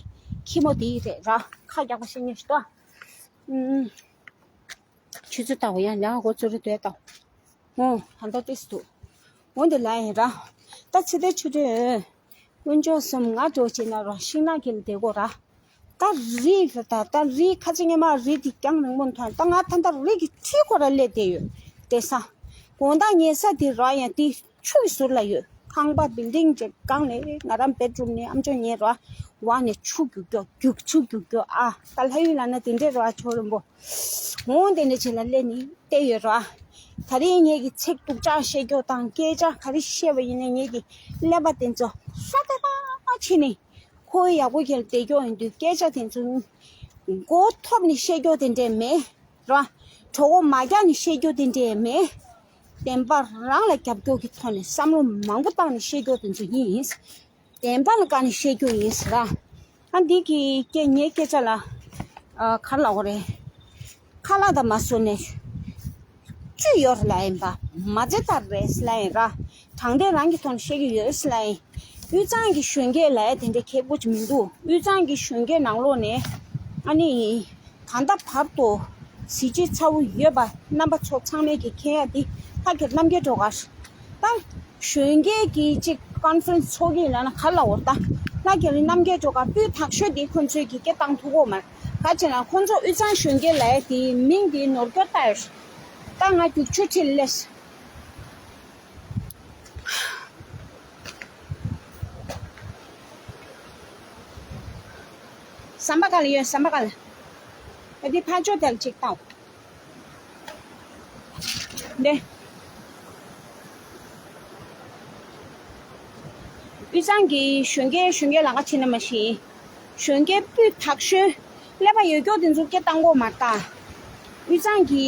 ཁྱི་མོ་དེ་རེད་ར། ཁ་རྒྱག་པ་ཤེས་ཉེ་ཞིག་ཏོ། ཨུམ། ཆུ་ཚོད་ལྟ་བུ་ཡང་ལས་ཀ་འགོ་ཚུགས་རེ་ལྟོས་དང་། ཨོ་ཧ་འདོ་ཏིས་འདུག་འོ་འདི་ལ་ཡིན་ར། ད་ཚེ་འདས་ཆུ་འདྲེ། དཀོན་མཆོག་གསུམ་ང་འགྲོ་བྱེད་ན་ར་ཤིང་ནགས་ཀྱི་ལ་བསྡད་གོ་ར། ད་རི་ད་ད་རི་ཁ་ཅིག་ཉི་མ་རི་དེ་རྐྱང་རིང་མོ་མཐོང་ད་ང་ད་ད་རི་གི་ཁྲི་ཁོ་ར་སླེབས་བསྡད་ཡོད། བསྡད་ས། དགོང་དག་ཉལ་ས་དེ་ར་ཡང་དེ་ཆུ་ཡི་ཟུར་ལ་ཡོད། ཁང་པ་བིལ་ཌིང་ཅིག་སྒང་ནས་ང་རང་བེད་རུམ་ནས་ཨམ་ཅོག་ཉན་ར། འོག་ནས་ཆུ་རྒྱུག་རྒྱུག་རྒྱུག་ཆུ་རྒྱུག་རྒྱུག་ཨ། ད་ལྷ་ཡུལ་ལ་ན་དེ་འདྲས་ར་ཆོ་རིན་པོ། འོང་དེ་ནས་བྱེད་ལ་སླེབས་ནས་བལྟས་ཡོད་ར། ད་རེས་ངེད་ཀྱི་ཚིག་སྡུག་ཅག་བཤད་རྒྱུ་དང་སྐད་ཆ་ག་རེ་བཤད་པ་ཡིན་ན་ངེད་ཀྱི་ཀླད་པ་དེ་ཚོ་ཧྲ་ཏ་ཏ་ཕྱིན་ནས། ཁོ་ཡག་པོ་ཁྱེར་བསྡད་རྒྱུ་ཡིན་དུས་སྐད་ཆ་དེ་ཚོ་མགོ་ཐོམ་ནས་བཤད་རྒྱུ་དེ་འདྲས་མེད་ར། གྲོད་ཁོག་མ་རྒྱགས་ནས་བཤད་རྒྱུ་དེ་འདྲས་མེད། བདེན་པ་རང་ལ་རྒྱབ་སྐྱོར་གྱི་ཐོག་ནས་བསམ་བློ་མང་པོ་བཏང་ནས་བཤད་རྒྱུ་དེ་ཚོ་ཡིན། བདེན་པ་ལ་དགའ་ནས་བཤད་རྒྱུ་ཡིན་ཟེར་ར། ཨ་འདི་གི་སྐད་ངའི་སྐད་ཆ་ལ་ཨ་ག་རེ་ལབ་དགོས་རེད། ཁ་ལག་དང་མ་བཟོ་ནས་བཅུད་ཡོད་ལ་ཡིན་པ་མ་རྩེ་ལྟར་རེད་ལ་ཡིན་ར། དྲང་བདེན་རང་གི་ཐོག་ནས་བཤད་ཀྱི་ཡོད་ལ་ཡིན། དབུས་གཙང་གི་གཞོན་སྐྱེས་ལ་ཡ་དེ་འདྲའི་ཁེ་པོ་ཅིག་མི་འདུག་དབུས་གཙང་གི་གཞོན་སྐྱེས་ནང་ལོགས་ནས་ཨ་ནི། ད་ལྟ་བར་དུ་གཟི་བརྗིད་ཚ་བོ་ཡོད་པ་རྣམ་པ་ཚོ་ཚང་མས་ཀྱི་མཁྱེན་ཡ་འདི་ལྷ་རྒྱལ་རྣམ་རྒྱལ་སྒྲོལ་དཀར། ད་གཞོན་སྐྱེས་ཀྱི་ཅིག་ཀོན་ཕ་རེན་སི་ཚོགས་ཀྱི་ལ་ན་ག་ལ་འོར་ད་ལྷ་རྒྱལ་རྣམ་རྒྱལ་སྒྲོལ་དཀར་སྤུས་དག་ཤོས་འདི་ཁོ་ཚོས་ཀྱི་སྐད་བཏང་ཐུབ་གོ་མ་ག་ཅེ་ན་ཁོ་ཚོ་དབུས་གཙང་གཞོན་སྐྱེས་ལ་ཡ་དེའི་མིང་འདི་ནོར་སྐྱོར་ལྟ་ཡོད། ད་ང་རྒྱུག་ཆུ་ཁྲིད་ལས། ཟམ་པ་ག་ལ་ཡོད་ཟམ་པ་ག་ལ། ཨ་འདི་ཕར་ཕྱོགས་དེར་ཅིག་བལྟའོ། འདི། དབུས་གཙང་གི་གཞོན་སྐྱེས་གཞོན་སྐྱེས་ལ་ཁ་ཕྱེ་ན་མ་ཤེས། གཞོན་སྐྱེས་སྤུས་དག་ཤོས་ཀླད་པ་ཡོད་ཀྱོག་དེ་ཚོ་སྐད་བཏང་གོ་མ་ལྟ། དབུས་གཙང་གི་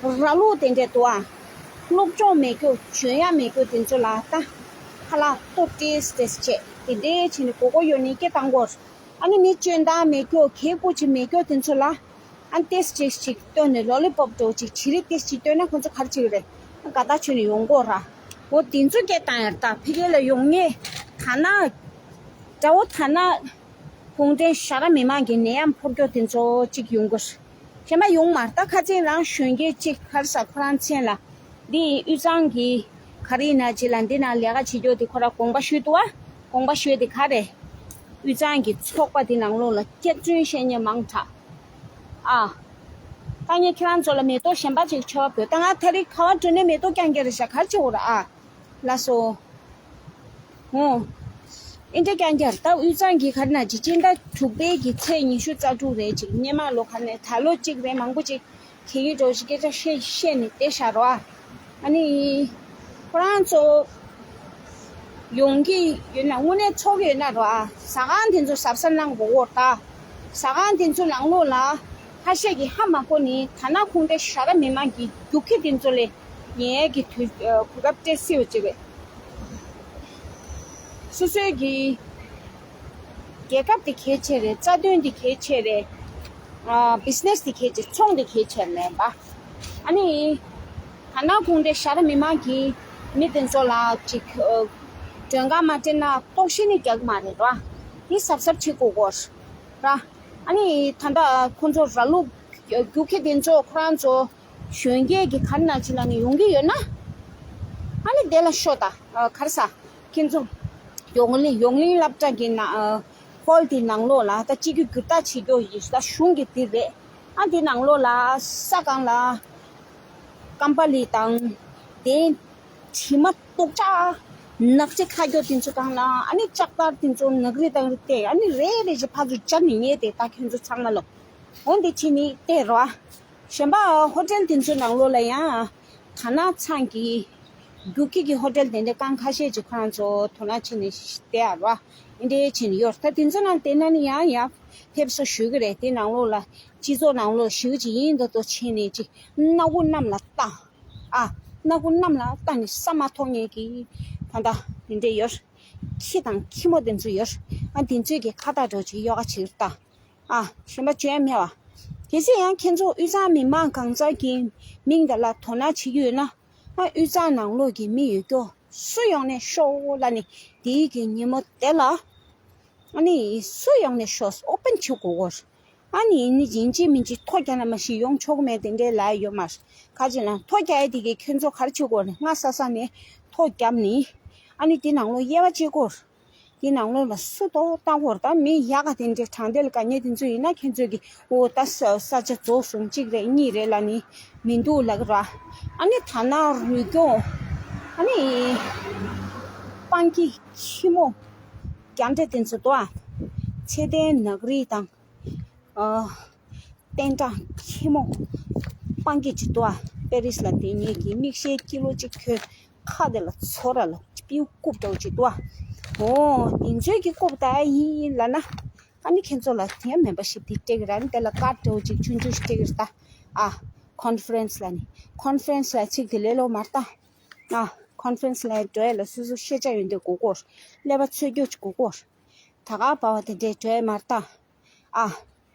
ར་ལུག་དེ་འདྲས་འདུག་ཨ། སློབ་སྦྱོང་མེད་ཀྱོག་འཇོན་ཡ་མེད་ཀྱོག་དེ་ཚོ་ལ་ལྟ། ཁ་ལག་ལྟོ་ཏེས་ཏེས་བྱས་དེ་འདྲས་བྱས་ནས་མགོ་སྐོར་ཡོད་ནས་སྐད་བཏང་གོ། ཨ་ནི་མི་སྤྱོད་བདག་མེད་ཀྱོག་གལ་ཀུ་ཅིག་མེད་ཀྱོག་དེ་ཚོ་ལ། ཨ་ཏེས་ཅིག་ཅིག་སྟོན་ནས་ལོ་ལི་པོབ་འདྲ་བོ་ཅིག་བྱི་རིལ་ཏེས་ཅིག་སྟོན་ན་ཁོ་ཚོ་ག་རེ་བྱེད་ཀྱི་རེད། དགའ་ཐག་ཆོད་ནས་ཡོང་གོ་ར། འོ་དེ་ཚོ་སྐད་བཏང་ཡར་ད་ཕ་གི་ལ་ཡོང་ངེས། ད་ན། དགྲ་བོ་ད་ན། གུང་ཁྲན་ཞྭ་ར་མི་མང་གི་ནད་ཡམས་ཕོག་རྒྱུ་དེ་ཚོ་གཅིག་ཡོང་དགོས། གཞན་པ་ཡོང་མ་ད་ཁ་ཅིག་རང་གཞོན་སྐྱེས་གཅིག་ཁར་ས་ཁོ་རང་མཚན་ལ། འདི་དབུས་གཙང་གི་ག་རེ་ཡིན་ན་ཅི་ལ་འདི་ན་ལས་ཀ་བྱེད་རྒྱུ་དེ་ཁོ་ར་དགོངས་པ་ཞུས་འདུག་བ། དགོངས་པ་ཞུས་དེ་ག་རེ། དབུས་གཙང་གི་ཚོགས་པ་དེ་ནང་ལོགས་ལ་སྐྱག་རྫུན་བཤད་མཁན་མང་དྲགས། ཨ། ད་ངས་ཁྱེད་རང་ཚོ་ལ་མེ་ཏོག་གཞན་པ་ཅིག་མཆོད་པ་ཕུལ། ད་ང་ད་རེས་ག་བ་འགྲོ་ནས་མེ་ཏོག་རྐྱང་རྐྱང་རེད་ཤག་ག་རེ་བྱེད་དགོས་རེད་ཨ། ལགས་སོ། ཨོ། ཨིན་དྲ་རྐྱང་རྐྱང་ད་དབུས་གཙང་གི་ག་རེ་ན་ཅིག་སྤྱི་ཟླ་དྲུག་པའི་གི་ཚེས་ཉི་ཤུ་རྩ་དྲུག་རེད་ཅིག་སྔོན་མ་ལོ་ག་ནས་ད་ལོ་གཅིག་རེད་མང་པོ་ཅིག་གལ་ཡིན་འགྲོ་ཞིག་སྐད་ཆ་བཤད་བཤད་ནས་བསྡད་བཞག་རོགས་ཨ། ཨ་ནི། ཁོ་རང་ཚོ། ཡོང་གི་ཡོད་ན་དངོས་གནས་ཚོགས་ཀྱི་ཡོད་ན་རོ་ཨ། ཟ་ཁང་དེ་ཚོ་གཟབ་གཟབ་གནང་དགོས་འོ་ད། ཟ་ཁང་དེ་ཚོ་ནང་ལོགས་ལ་ཁ་ཤས་ཀྱིས་ཧ་མ་གོ་ནི་ད་ནང་ཁུངས་ཏེ་ཞྭ་ར་མི་མང་གི་རྒྱུག་ཁྱི་དེ་ཚོ་ལས་ཉེས་ཀྱི་དུས་གོ་སྐབས་སྤྲད་སྲིད་པ་ཅིག་རེད། སོ་སོའི་གི་རྒྱལ་ཁབ་དེ་གལ་ཆེ་རེད། རྩ་དོན་དེ་གལ་ཆེ་རེད། ཨ་བི་ཛི་ནེ་སི་དེ་གལ་ཆེ། ཚོང་དེ་གལ་ཆེ་མེད་པ། ཨ་ནི། ད་ནང་ཁུངས་ཏེ་ཞྭ་ར་མི་མང་གི་མི་དེ་ཚོ་ལ་ཅིག་ཨ་མགྲོན་ཁང་མ་སྤྲད་ན་ལྟོགས་ཤི་ནི་རྒྱག་མ་རེད་ར། དེ་གཟབ་གཟབ་བྱེད་དགོས་གོ་ར། ཨ་ནི་ད་ལྟ་ཁོ་ཚོ་ར་ལུག་རྒྱུག་ཁྱི་དེ་ཚོ་ཁོ་རང་ཚོ་གཞོན་སྐྱེས་ཀྱི་ག་རེ་ན་ཅིག་ལ་ནི་ཡོང་གི་ཡོད་ན། ཨ་ནི་དེ་ལ་ཤོག་ད་ཨ་ག་རེ་ཟ། ཁྱེད་ཚོ་ཡོང་གླིང་ཡོང་གླིང་སློབ་གྲྭ་གི་ནང་ཨ་ཧོལ་དེ་ནང་ལོགས་ལ་ད་སྤྱི་རྒྱུ་བསྒྱུར་རྟ་བྱེད་རྒྱུ་ཡིན་ད་གཞུང་གི་དེ་རེད། ཨ་དེ་ནང་ལོགས་ལ་ས་སྒང་ལ་ཀམ་པ་ལི་དང་དེ་དྲི་མ་ཏོག་ཅག་ནག་ཅིག་ཁ་རྒྱོ་དེ་ཚོ་དང་ལ་ཨ་ནི་ལྕགས་དར་དེ་ཚོ་ནག་རི་དང་རི་དེ་ཨ་ནི་རེ་རེ་བཞིན་ཕར་ཚུར་བཅར་ནས་ཉེས་དེ་ད་ཁྱོད་ཚོ་ཚང་མ་ལོ། འོན་ཏེ་ཕྱི་ནི་ལྟས་རོ། གཞན་པ་ཧོ་ཊེལ་དེ་ཚོའི་ནང་ལོགས་ལ་ཡང་ད་ནང་ཚང་གི་རྒྱུག་ཁྱི་གི་ཧོ་ཊེལ་དེ་འདྲ་རྐང་ཁ་ཤས་ཅིག་ཁོ་རང་ཚོ་དོ་སྣང་བྱས་ནས་བལྟས་ཨ་རོ། འདི་འདྲའི་བྱས་ནས་ཡོད། ད་དེ་ཚོ་ནང་བལྟས་ན་ནི་ཡང་ཡང་ཕེབས་བསུ་ཞུ་གི་རེད། དེ་ནང་ལོགས་ལ་སྤྱི་ཚོགས་ནང་ལོགས་ཞུ་གི་ཅིག་ཡིན་མདོག་མདོག་བྱས་ནས་ཅིག་སྣ་ཁུག་གནམ་ལ་བཏང་ཨ། སྣ་ཁུག་གནམ་ལ་བཏང་ནས་ས་མ་མཐོང་མཁན་གྱི་ད་ལྟ་དེ་འདྲ་ཡོད། ཁྱི་དང་ཁྱི་མོ་དེ་ཚོ་ཡོད། ཨ་དེ་ཚོས་ཀྱི་ཁ་བཏགས་འདྲ་ཅིག་ཡོ་ག་བྱེད་ཀྱི་རེད་ད། ཨ། གཞན་པ་བརྗོད་ཡ་མེད་པ། གལ་སྲིད་ཡང་ཁྱེད་ཚོ་དབུས་གཙང་མི་མང་གང་ཟག་གི་མིང་དེ་ལ་དོ་སྣང་བྱེད་ཀྱི་ཡོད་ན། ཨ་དབུས་གཙང་ནང་ལོགས་ཀྱི་མི་ཡོད་རྒྱུ་སུ་ཡོང་ནས་ཤོག་ལ་ནི་དེའི་གི་ཉིན་མོ་དེ་ལ། ཨ་ནི་སུ་ཡོང་ནས་ཤོག་ཨོ་པན་བྱེད་དགོས་གོ། ཨ་ནི་ཡིན་ནི་ཡིན་གཅིག་མིན་གཅིག་ཐོ་རྒྱག་ན་མ་གཞི་ཡོང་ཆོག་མེད་དེ་འདྲའི་ལ་ཡོད་མ་རེད། ཁ་ཅིག་ལ་ཐོ་རྒྱག་ཡ་དེ་གའི་ཁྱོད་ཚོ་ག་རེ་བྱེད་དགོས་རེད། སྔ་ས་ས་ནས་ཐོ་རྒྱབ་ནི། ཨ་ནི་དེ་ནང་ལོ་དབྱེ་བ་ཕྱེ་དགོས་རེད། དེ་ནང་ལོ་ལ་སུ་ཏོག་ལྟ་དགོས་རེད། ད་མི་ཡག་ག་དེ་འདྲའི་དྲང་བདེན་ལ་དགའ་ཉེ་དེ་ཚོ་ཡིན་ན་ཁྱོད་ཚོ་གི་འོ་ད་ས་ས་ཆ་རྫོགས་སོང་གཅིག་རེད་གཉིས་རེད་ལ་ནི་མི་འདུག་ལ་གི་ར། ཨ་ནི་ཐ་ན་རུས་སྐྱོང་ཨ་ནི་སྤང་གི་ཁྱི་མོ་རྒྱ་འདྲེ་དེ་ཚོ་ཏོ་ཨ་ཚེ་བརྟན་ནག་རིལ་དང་། ཨ། བསྟན་དགྲ་ཆེན་མོ་སྤང་གི་ཅིག་ཏུ་ཨ། པེ་རིས་ལ་དེ་ཉིད་ཀྱི་མིག་ཤེལ་སྐྱིད་ལོ་ཅིག་ཁྱོད་ཁ་དེ་ལ་ཚོ་ར་ལ་པིའུ་རྐུབ་འདྲ་བོ་ཅིག་ཏུ་ཨ། འོ་དེ་ཚོའི་གི་རྐུབ་ད་ཡིན་ལ་ན། ཨ་ནི་ཁྱེད་ཚོ་ལ་དེ་མེམ་བར་ཤིབ་དེ་སྤྲད་གི་ར་ནི་དེ་ལ་ཀར་འདྲ་བོ་ཅིག་ཆུང་ཆུང་ཞིག་སྤྲད་གི་ར་ད། ཨ། ཁོན་ཧྥ་རན་སི་ལ་ནི་ཁོན་ཧྥ་རན་སི་ལ་ཚིག་དེ་ལས་ལོ་མར་ད། ཨ། ཁོན་ཧྥ་རན་སི་ལ་འགྲོ་ཡ་ལ་སོ་སོ་ཤེས་བྱ་ཡོན་ཏན་དགོས་གོ་ཀླད་པ་འཚོལ་རྒྱུ་ཅིག་དགོས་གོ་ད་ག་པ་བ་དེ་འདྲས་འགྲོ་ཡ་མར་ད། ཨ།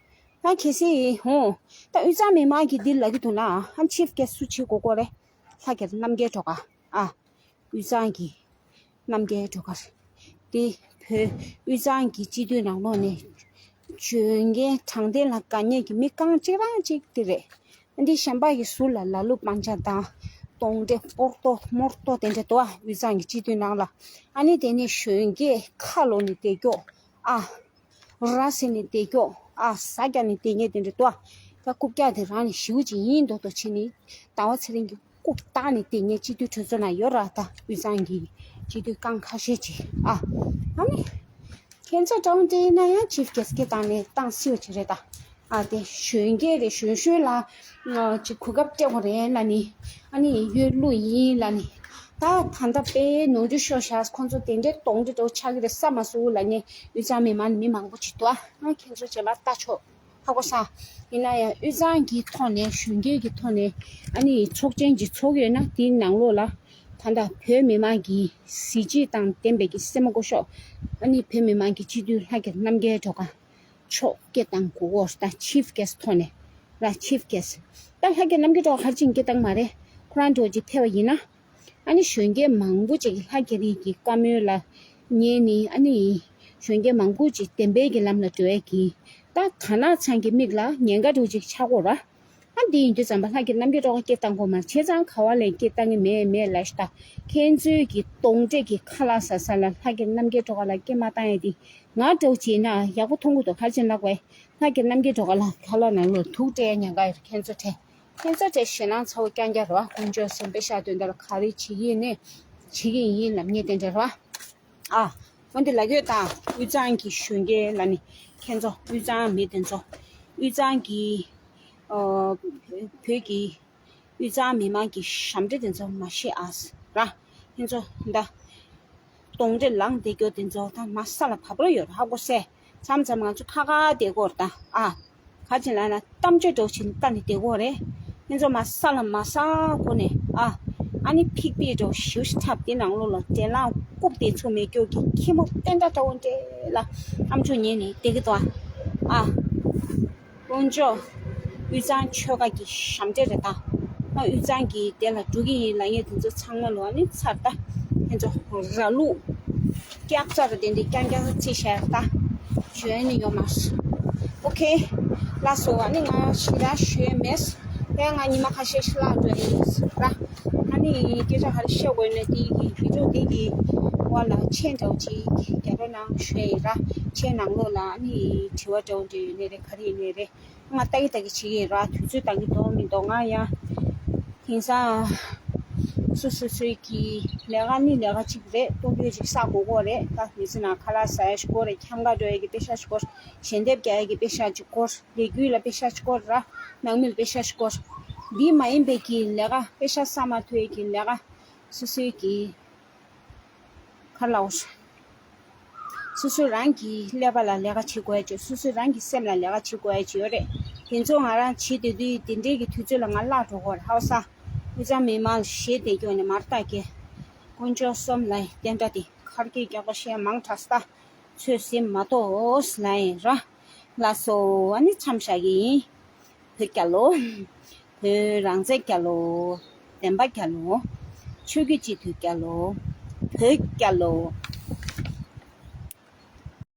ང་གལ་སྲིད་ཧོ། ད་དབུས་གཙང་མི་མང་གིས་འདི་ལབ་ཀྱི་འདུག་ན་ཨ་ཆིབ་གེ་སུ་བྱེད་དགོས་གོ་རེད། ལྷ་རྒྱལ་རྣམ་རྒྱལ་སྒྲོལ་དཀར། ཨ། དབུས་གཙང་གི་རྣམ་རྒྱལ་སྒྲོལ་དཀར། དེ་བོད་དབུས་གཙང་གི་སྤྱི་འཐུས་ནང་ལོགས་ནས་གྱོད་འགན་དྲང་བདེན་ལ་དགའ་ཉེ་གི་མི་རྐང་གཅིག་རང་གཅིག་དེ་རེད། འདི་གཞན་པ་ཡི་ཟུར་ལ་ལ་ལུ་སྤང་བྱ་དང་གདོན་འདྲེ་སྤོར་ཏོ་མོར་ཏོ་དེ་འདྲ་འདུག་ཨ། དབུས་གཙང་གི་སྤྱི་འཐུས་ནང་ལ་ཨ་ནི་དེ་ནས་གཞོན་སྐྱེས་ཁ་ལོ་ནས་བསྡད་ཀྱོག་ཨ། ར་ཟེར་ནས་བསྡད་ཀྱོག་ཨ། ཟ་རྒྱ་ནས་བསྡད་ཉེ་དེ་འདྲ་འདུག་ཨ། ད་རྐུབ་བཀྱག་དེ་རང་ནས་ཞེ་པོ་ཅིག་ཡིན་མདོག་མདོག་བྱས་ནས་ཟླ་བ་ཚེ་རིང་གི་རྐུབ་བཏགས་ནས་བསྡད་ཉེ་སྤྱི་འཐུས་གྲོས་ཚོགས་ནང་ཡོད་ར། ད་དབུས་གཙང་གི་སྤྱི་འཐུས་རྐང་ཁ་ཤས་ཅིག་ཨ། ཨ་ནི། ཁྱེད་ཚོ་གྲོང་སྡེ་ན་ཡང་ཆིབ་རྒྱལ་སྐད་བཏང་ནས་བཏང་སྲིད་པ་ཅིག་རེད་ད། ཨ་དེ་གཞོན་སྐྱེས་རེད། གཞོན་གཞོན་ལ་ཅིག་གོ་སྐབས་སྤྲད་དགོས་རེད་ལ་ནི། ཨ་ནི་གཡོ་ལུགས་ཡིན་ལ་ནི། ད་ད་ལྟ་དཔེ་ནོར་འཁྲུལ་ཤོར་ཤག་ཁོང་ཚོ་དེ་འདྲའི་གདོན་འདྲེ་འདྲ་བོ་ཆགས་ཀྱི་རེད་བསམ་མ་སོང་ལ་ནི་དབུས་གཙང་མི་མང་ནི་མི་མང་པོ་ཅིག་འདུག་ཨ། ང་ཁྱེད་ཚོ་རྗེས་མ་ལྟ་ཆོག་ཧ་གོ་ས། ཡིན་ན་ཡང་དབུས་གཙང་གི་ཐོག་ནས་གཞོན་སྐྱེས་ཀྱི་ཐོག་ནས་ཨ་ནི་ཚོགས་ཆེན་གྱི་ཚོགས་ཡོད་ན་དེའི་ནང་ལོགས་ལ་ད་ལྟ་བོད་མི་མང་གི་གཟི་བརྗིད་དང་ལྡན་པའི་གི་སེམས་མ་སྐུ་ཞོག་ཨ་ནི་བོད་མི་མང་གི་སྤྱི་འཐུས་ལྷ་རྒྱལ་རྣམ་རྒྱལ་སྒྲོལ་དཀར་མཆོག་སྐད་བཏང་དགོས་ཀོ་ད་ཆིབ་གེ་སི་ཐོག་ནས་ར་ཆིབ་གེ་སི་ད་ལྷ་རྒྱལ་རྣམ་རྒྱལ་སྒྲོལ་དཀར་ག་རེ་བྱས་ནས་སྐད་བཏང་མ་རེད། ཁོ་རང་འགྲོ་ཅིག་ཕེབས་པ་ཡིན་ན། ཨ་ནི་གཞོན་སྐྱེས་མང་པོ་ཅིག་གིས་ལྷ་རྒྱལ་རིགས་ཀྱི་བཀའ་མོལ་ལ་ཉན་ནས་ཨ་ནི་གཞོན་སྐྱེས་མང་པོ་ཅིག་བདེན་པའི་གི་ལམ་ལ་འགྲོ་ཡས་ཀྱི་ད་དར་ནག་ཚང་གི་མིག་ལ་ཉེན་ཁ་འདྲ་བོ་ཅིག་ཆགས་ཀྱི་ཡོད་ར། ཨ་འདི་ཡིན་དུས་ཙམ་པ་ལྷ་རྒྱལ་རྣམ་རྒྱལ་སྒྲོལ་དཀར་སྐད་བཏང་དགོས་མ་རེད། བྱས་ཙང་ག་བ་ལས་སྐད་བཏང་གི་མེད་མེད་ལབ་ཤི་ད། ཁྱེད་ཚོའི་གི་གདོན་འདྲེ་གི་ཁ་ལག་ཟ་ས་ལ་ལྷ་རྒྱལ་རྣམ་རྒྱལ་སྒྲོལ་དཀར་ལ་སྐད་མ་བཏང་ཡས་འདི་ང་འདྲ་བོ་བྱས་ན་ཡག་པོ་མཐོང་གི་འདུག་ག་རེ་བྱས་ན་ལབ་དགོས། ལྷ་རྒྱལ་རྣམ་རྒྱལ་སྒྲོལ་དཀར་ལ་ཁ་ལག་ནང་ལོགས་དུག་སྤྲད་ཉེན་ཁ་ཡོད་རེད། ཁྱེད་ཚོ་དྲན། ཁྱེད་ཚོ་དེ་ཞེད་སྣང་ཚ་བོ་རྐྱང་རྐྱང་རེད་བ། དཀོན་མཆོག་གསུམ་པད་ཤག་དོན་དག་ལ་ག་རེ་བྱེད་ཀྱི་ཡིན་ནས་བྱེད་ཀྱི་ཡིན་ལབ་མཁན་དེ་འདྲ་རེད་བ། ཨ། འོན་ཏེ་ལབ་ཡོད་དང་དབུས་གཙང་གི་གཞོན་སྐྱེས་ལ་ནི་ཁྱེད་ཚོ་དབུས་གཙང་མི་དེ་ཚོ་དབུས་གཙང་གི་ཨོ། བོད་ཀྱི་དབུས་གཙང་མི་མང་གི་ཞབས་འདྲེན་དེ་ཚོ་མ་ཤེས་ཨ་ར། ཁྱེད་ཚོ་འདི་གདོན་འདྲེ་ལངས་བསྡད་རྒྱུ་དེ་ཚོ་ད་མ་ས་ལ་བབས་རོགས་ཡོད་ར་ཧ་གོ་སེ། མཚམས་མཚམས་ང་ཚོ་ཁ་ཁ་བསྡད་ཀྱི་ཡོད་རེད་ད་ཨ། ག་ཅི་ལབ་ན་གཏམ་བརྗོད་འདྲ་བོ་བྱས་ནས་བལྟས་ནས་བསྡད་ཀྱི་ཡོད་རེད། ཁྱེད་ཚོ་མ་ས་ལ་མ་ས་གོ་ནས་ཨ། ཨ་ནི་ཕིག་པི་འདྲ་བོ་ཞེ་པོ་ཞིག་འཁྲབ་དེ་ནང་ལོགས་ལ་དྲན་ལམ་རྐུབ་བསྡད་ཚུགས་མེད་རྒྱུ་གི་ཁྱི་མོ་བསྟན་དགྲ་འདྲ་བོ་འདྲ་ལ་ཨམ་ཅོག་ཉན་ནས་བསྡད་ཀྱི་འདུག་ཨ། ཨ། དཀོན་མཆོག་དབུས་གཙང་ཆོལ་ཁ་གི་ཞབས་འདྲེན་རེད་ད། ང་དབུས་གཙང་གི་དེ་ལ་འགྲོ་གི་ཡིན་ལབ་མཁན་དེ་ཚོ་ཚང་མ་ལོ་ཨ་ནི་ཚར་ད། ཁྱེད་ཚོ་ར་ལུག་སྐྱག་རྩ་རུ་དེ་འདྲའི་རྐྱང་རྐྱང་རྩིས་བྱས་ད། ཞུ་ཡ་ནི་ཡོད་མ་རེད། ཨོ་ཁེ། ལགས་སོ། ཨ་ནི་ང་ཞེ་དྲག་ཞུ་ཡ་མེད། དེ་ང་ཉི་མ་ཁ་ཤས་ཤིག་ལྷག་འགྲོ་ཡིན་ར། ཨ་ནི་སྐད་ཆ་ག་རེ་བཤད་དགོས་ན་དེ་གི་བི་ཌིའོ་དེ་གི་འོག་ལ་མཆན་འདྲ་བོ་ཅིག་རྒྱག་རོགས་གནང་ཞུ་ཡ་ཡིན་ར། མཆན་ནང་ལོགས་ལ་ཨ་ནི་དྲི་བ་འདྲ་བོ་འདྲ་ཡོད་ནའི་རེད། ག་རེ་ཡིན་ནའི་རེད། ང་ལྟ་གི་ལྟ་གི་བྱེད་ཀྱི་ཡིན་ར། དུས་ཚོད་འདང་གི་འདུག་མི་འདུག་ང་ཡང་དེང་སང་སོ་སོ་སོའི་གི་ལས་ཀ་ནི་ལས་ཀ་གཅིག་རེད། གཏོང་རྒྱུ་ཅིག་བསགས་དགོས་ཀྱི་རེད། ད་མི་ཚེ་ནང་ཁ་ལག་ཟ་ཡ་ཞིག་དགོས་རེད། འཁྱམ་ག་འགྲོ་ཡ་གི་པེ་ཤག་ཞིག་དགོས། ཞལ་འདེབས་རྒྱག་ཡ་གི་པེ་ཤག་ཅིག་དགོས། ལས་འགུལ་ལ་པེ་ཤག་ཅིག་དགོས་ར། ནང་མི་ལ་པེ་ཤག་ཅིག་དགོས། འདི་མ་ཡིན་པའི་གི་ལས་ཀ་པེ་ཤག་བསགས་མ་ཐུབ་ཡ་གི་ལས་ཀ་སོ་སོའི་གི་ག་རེ་ལབ་དགོས་རེད། སོ་སོ་རང་གི་ཀླད་པ་ལ་ལས་ཀ་བྱེད་དགོས་ཡ་ཅིག་སོ་སོ་རང་གི་སེམས་ལ་ལས་ཀ་བྱེད་དགོས་ཡ་ཅིག་ཡོད་རེད། དེ་ཚོ་ང་རང་བྱེད་བསྡད་དུས་དེ་འདྲའི་གི་དུས་ཚོད་ལ་ང་བརླག་འགྲོ་གི་ཡོད་རེད། ཧ་གོ་སོང་། དབུས་གཙང་མི་མང་ལ་ཞེད་བསྡད་རྒྱུ་ནི་མ་རེད་ད། ཀྱེ། དཀོན་མཆོག་གསུམ་ལ་བསྟན་དགྲ་དེ་ཁར་སྐད་རྒྱག་པ་བཤད་མང་དྲགས་ད། ཚོད་ཟིན་མ་གཏོགས་ལ་ཡིན་ར། ལགས་སོ། ཨ་ནི་མཚམས་བཞག་གི་ཡིན། བོད་རྒྱལ་ལོ། བོད་རང་བཙན་རྒྱལ་ལོ། བདེན་པ་རྒྱལ་ལོ། ཆོས་བརྒྱུད་སྤྱི་འཐུས་རྒྱལ་ལོ། བོད་རྒྱལ་ལོ།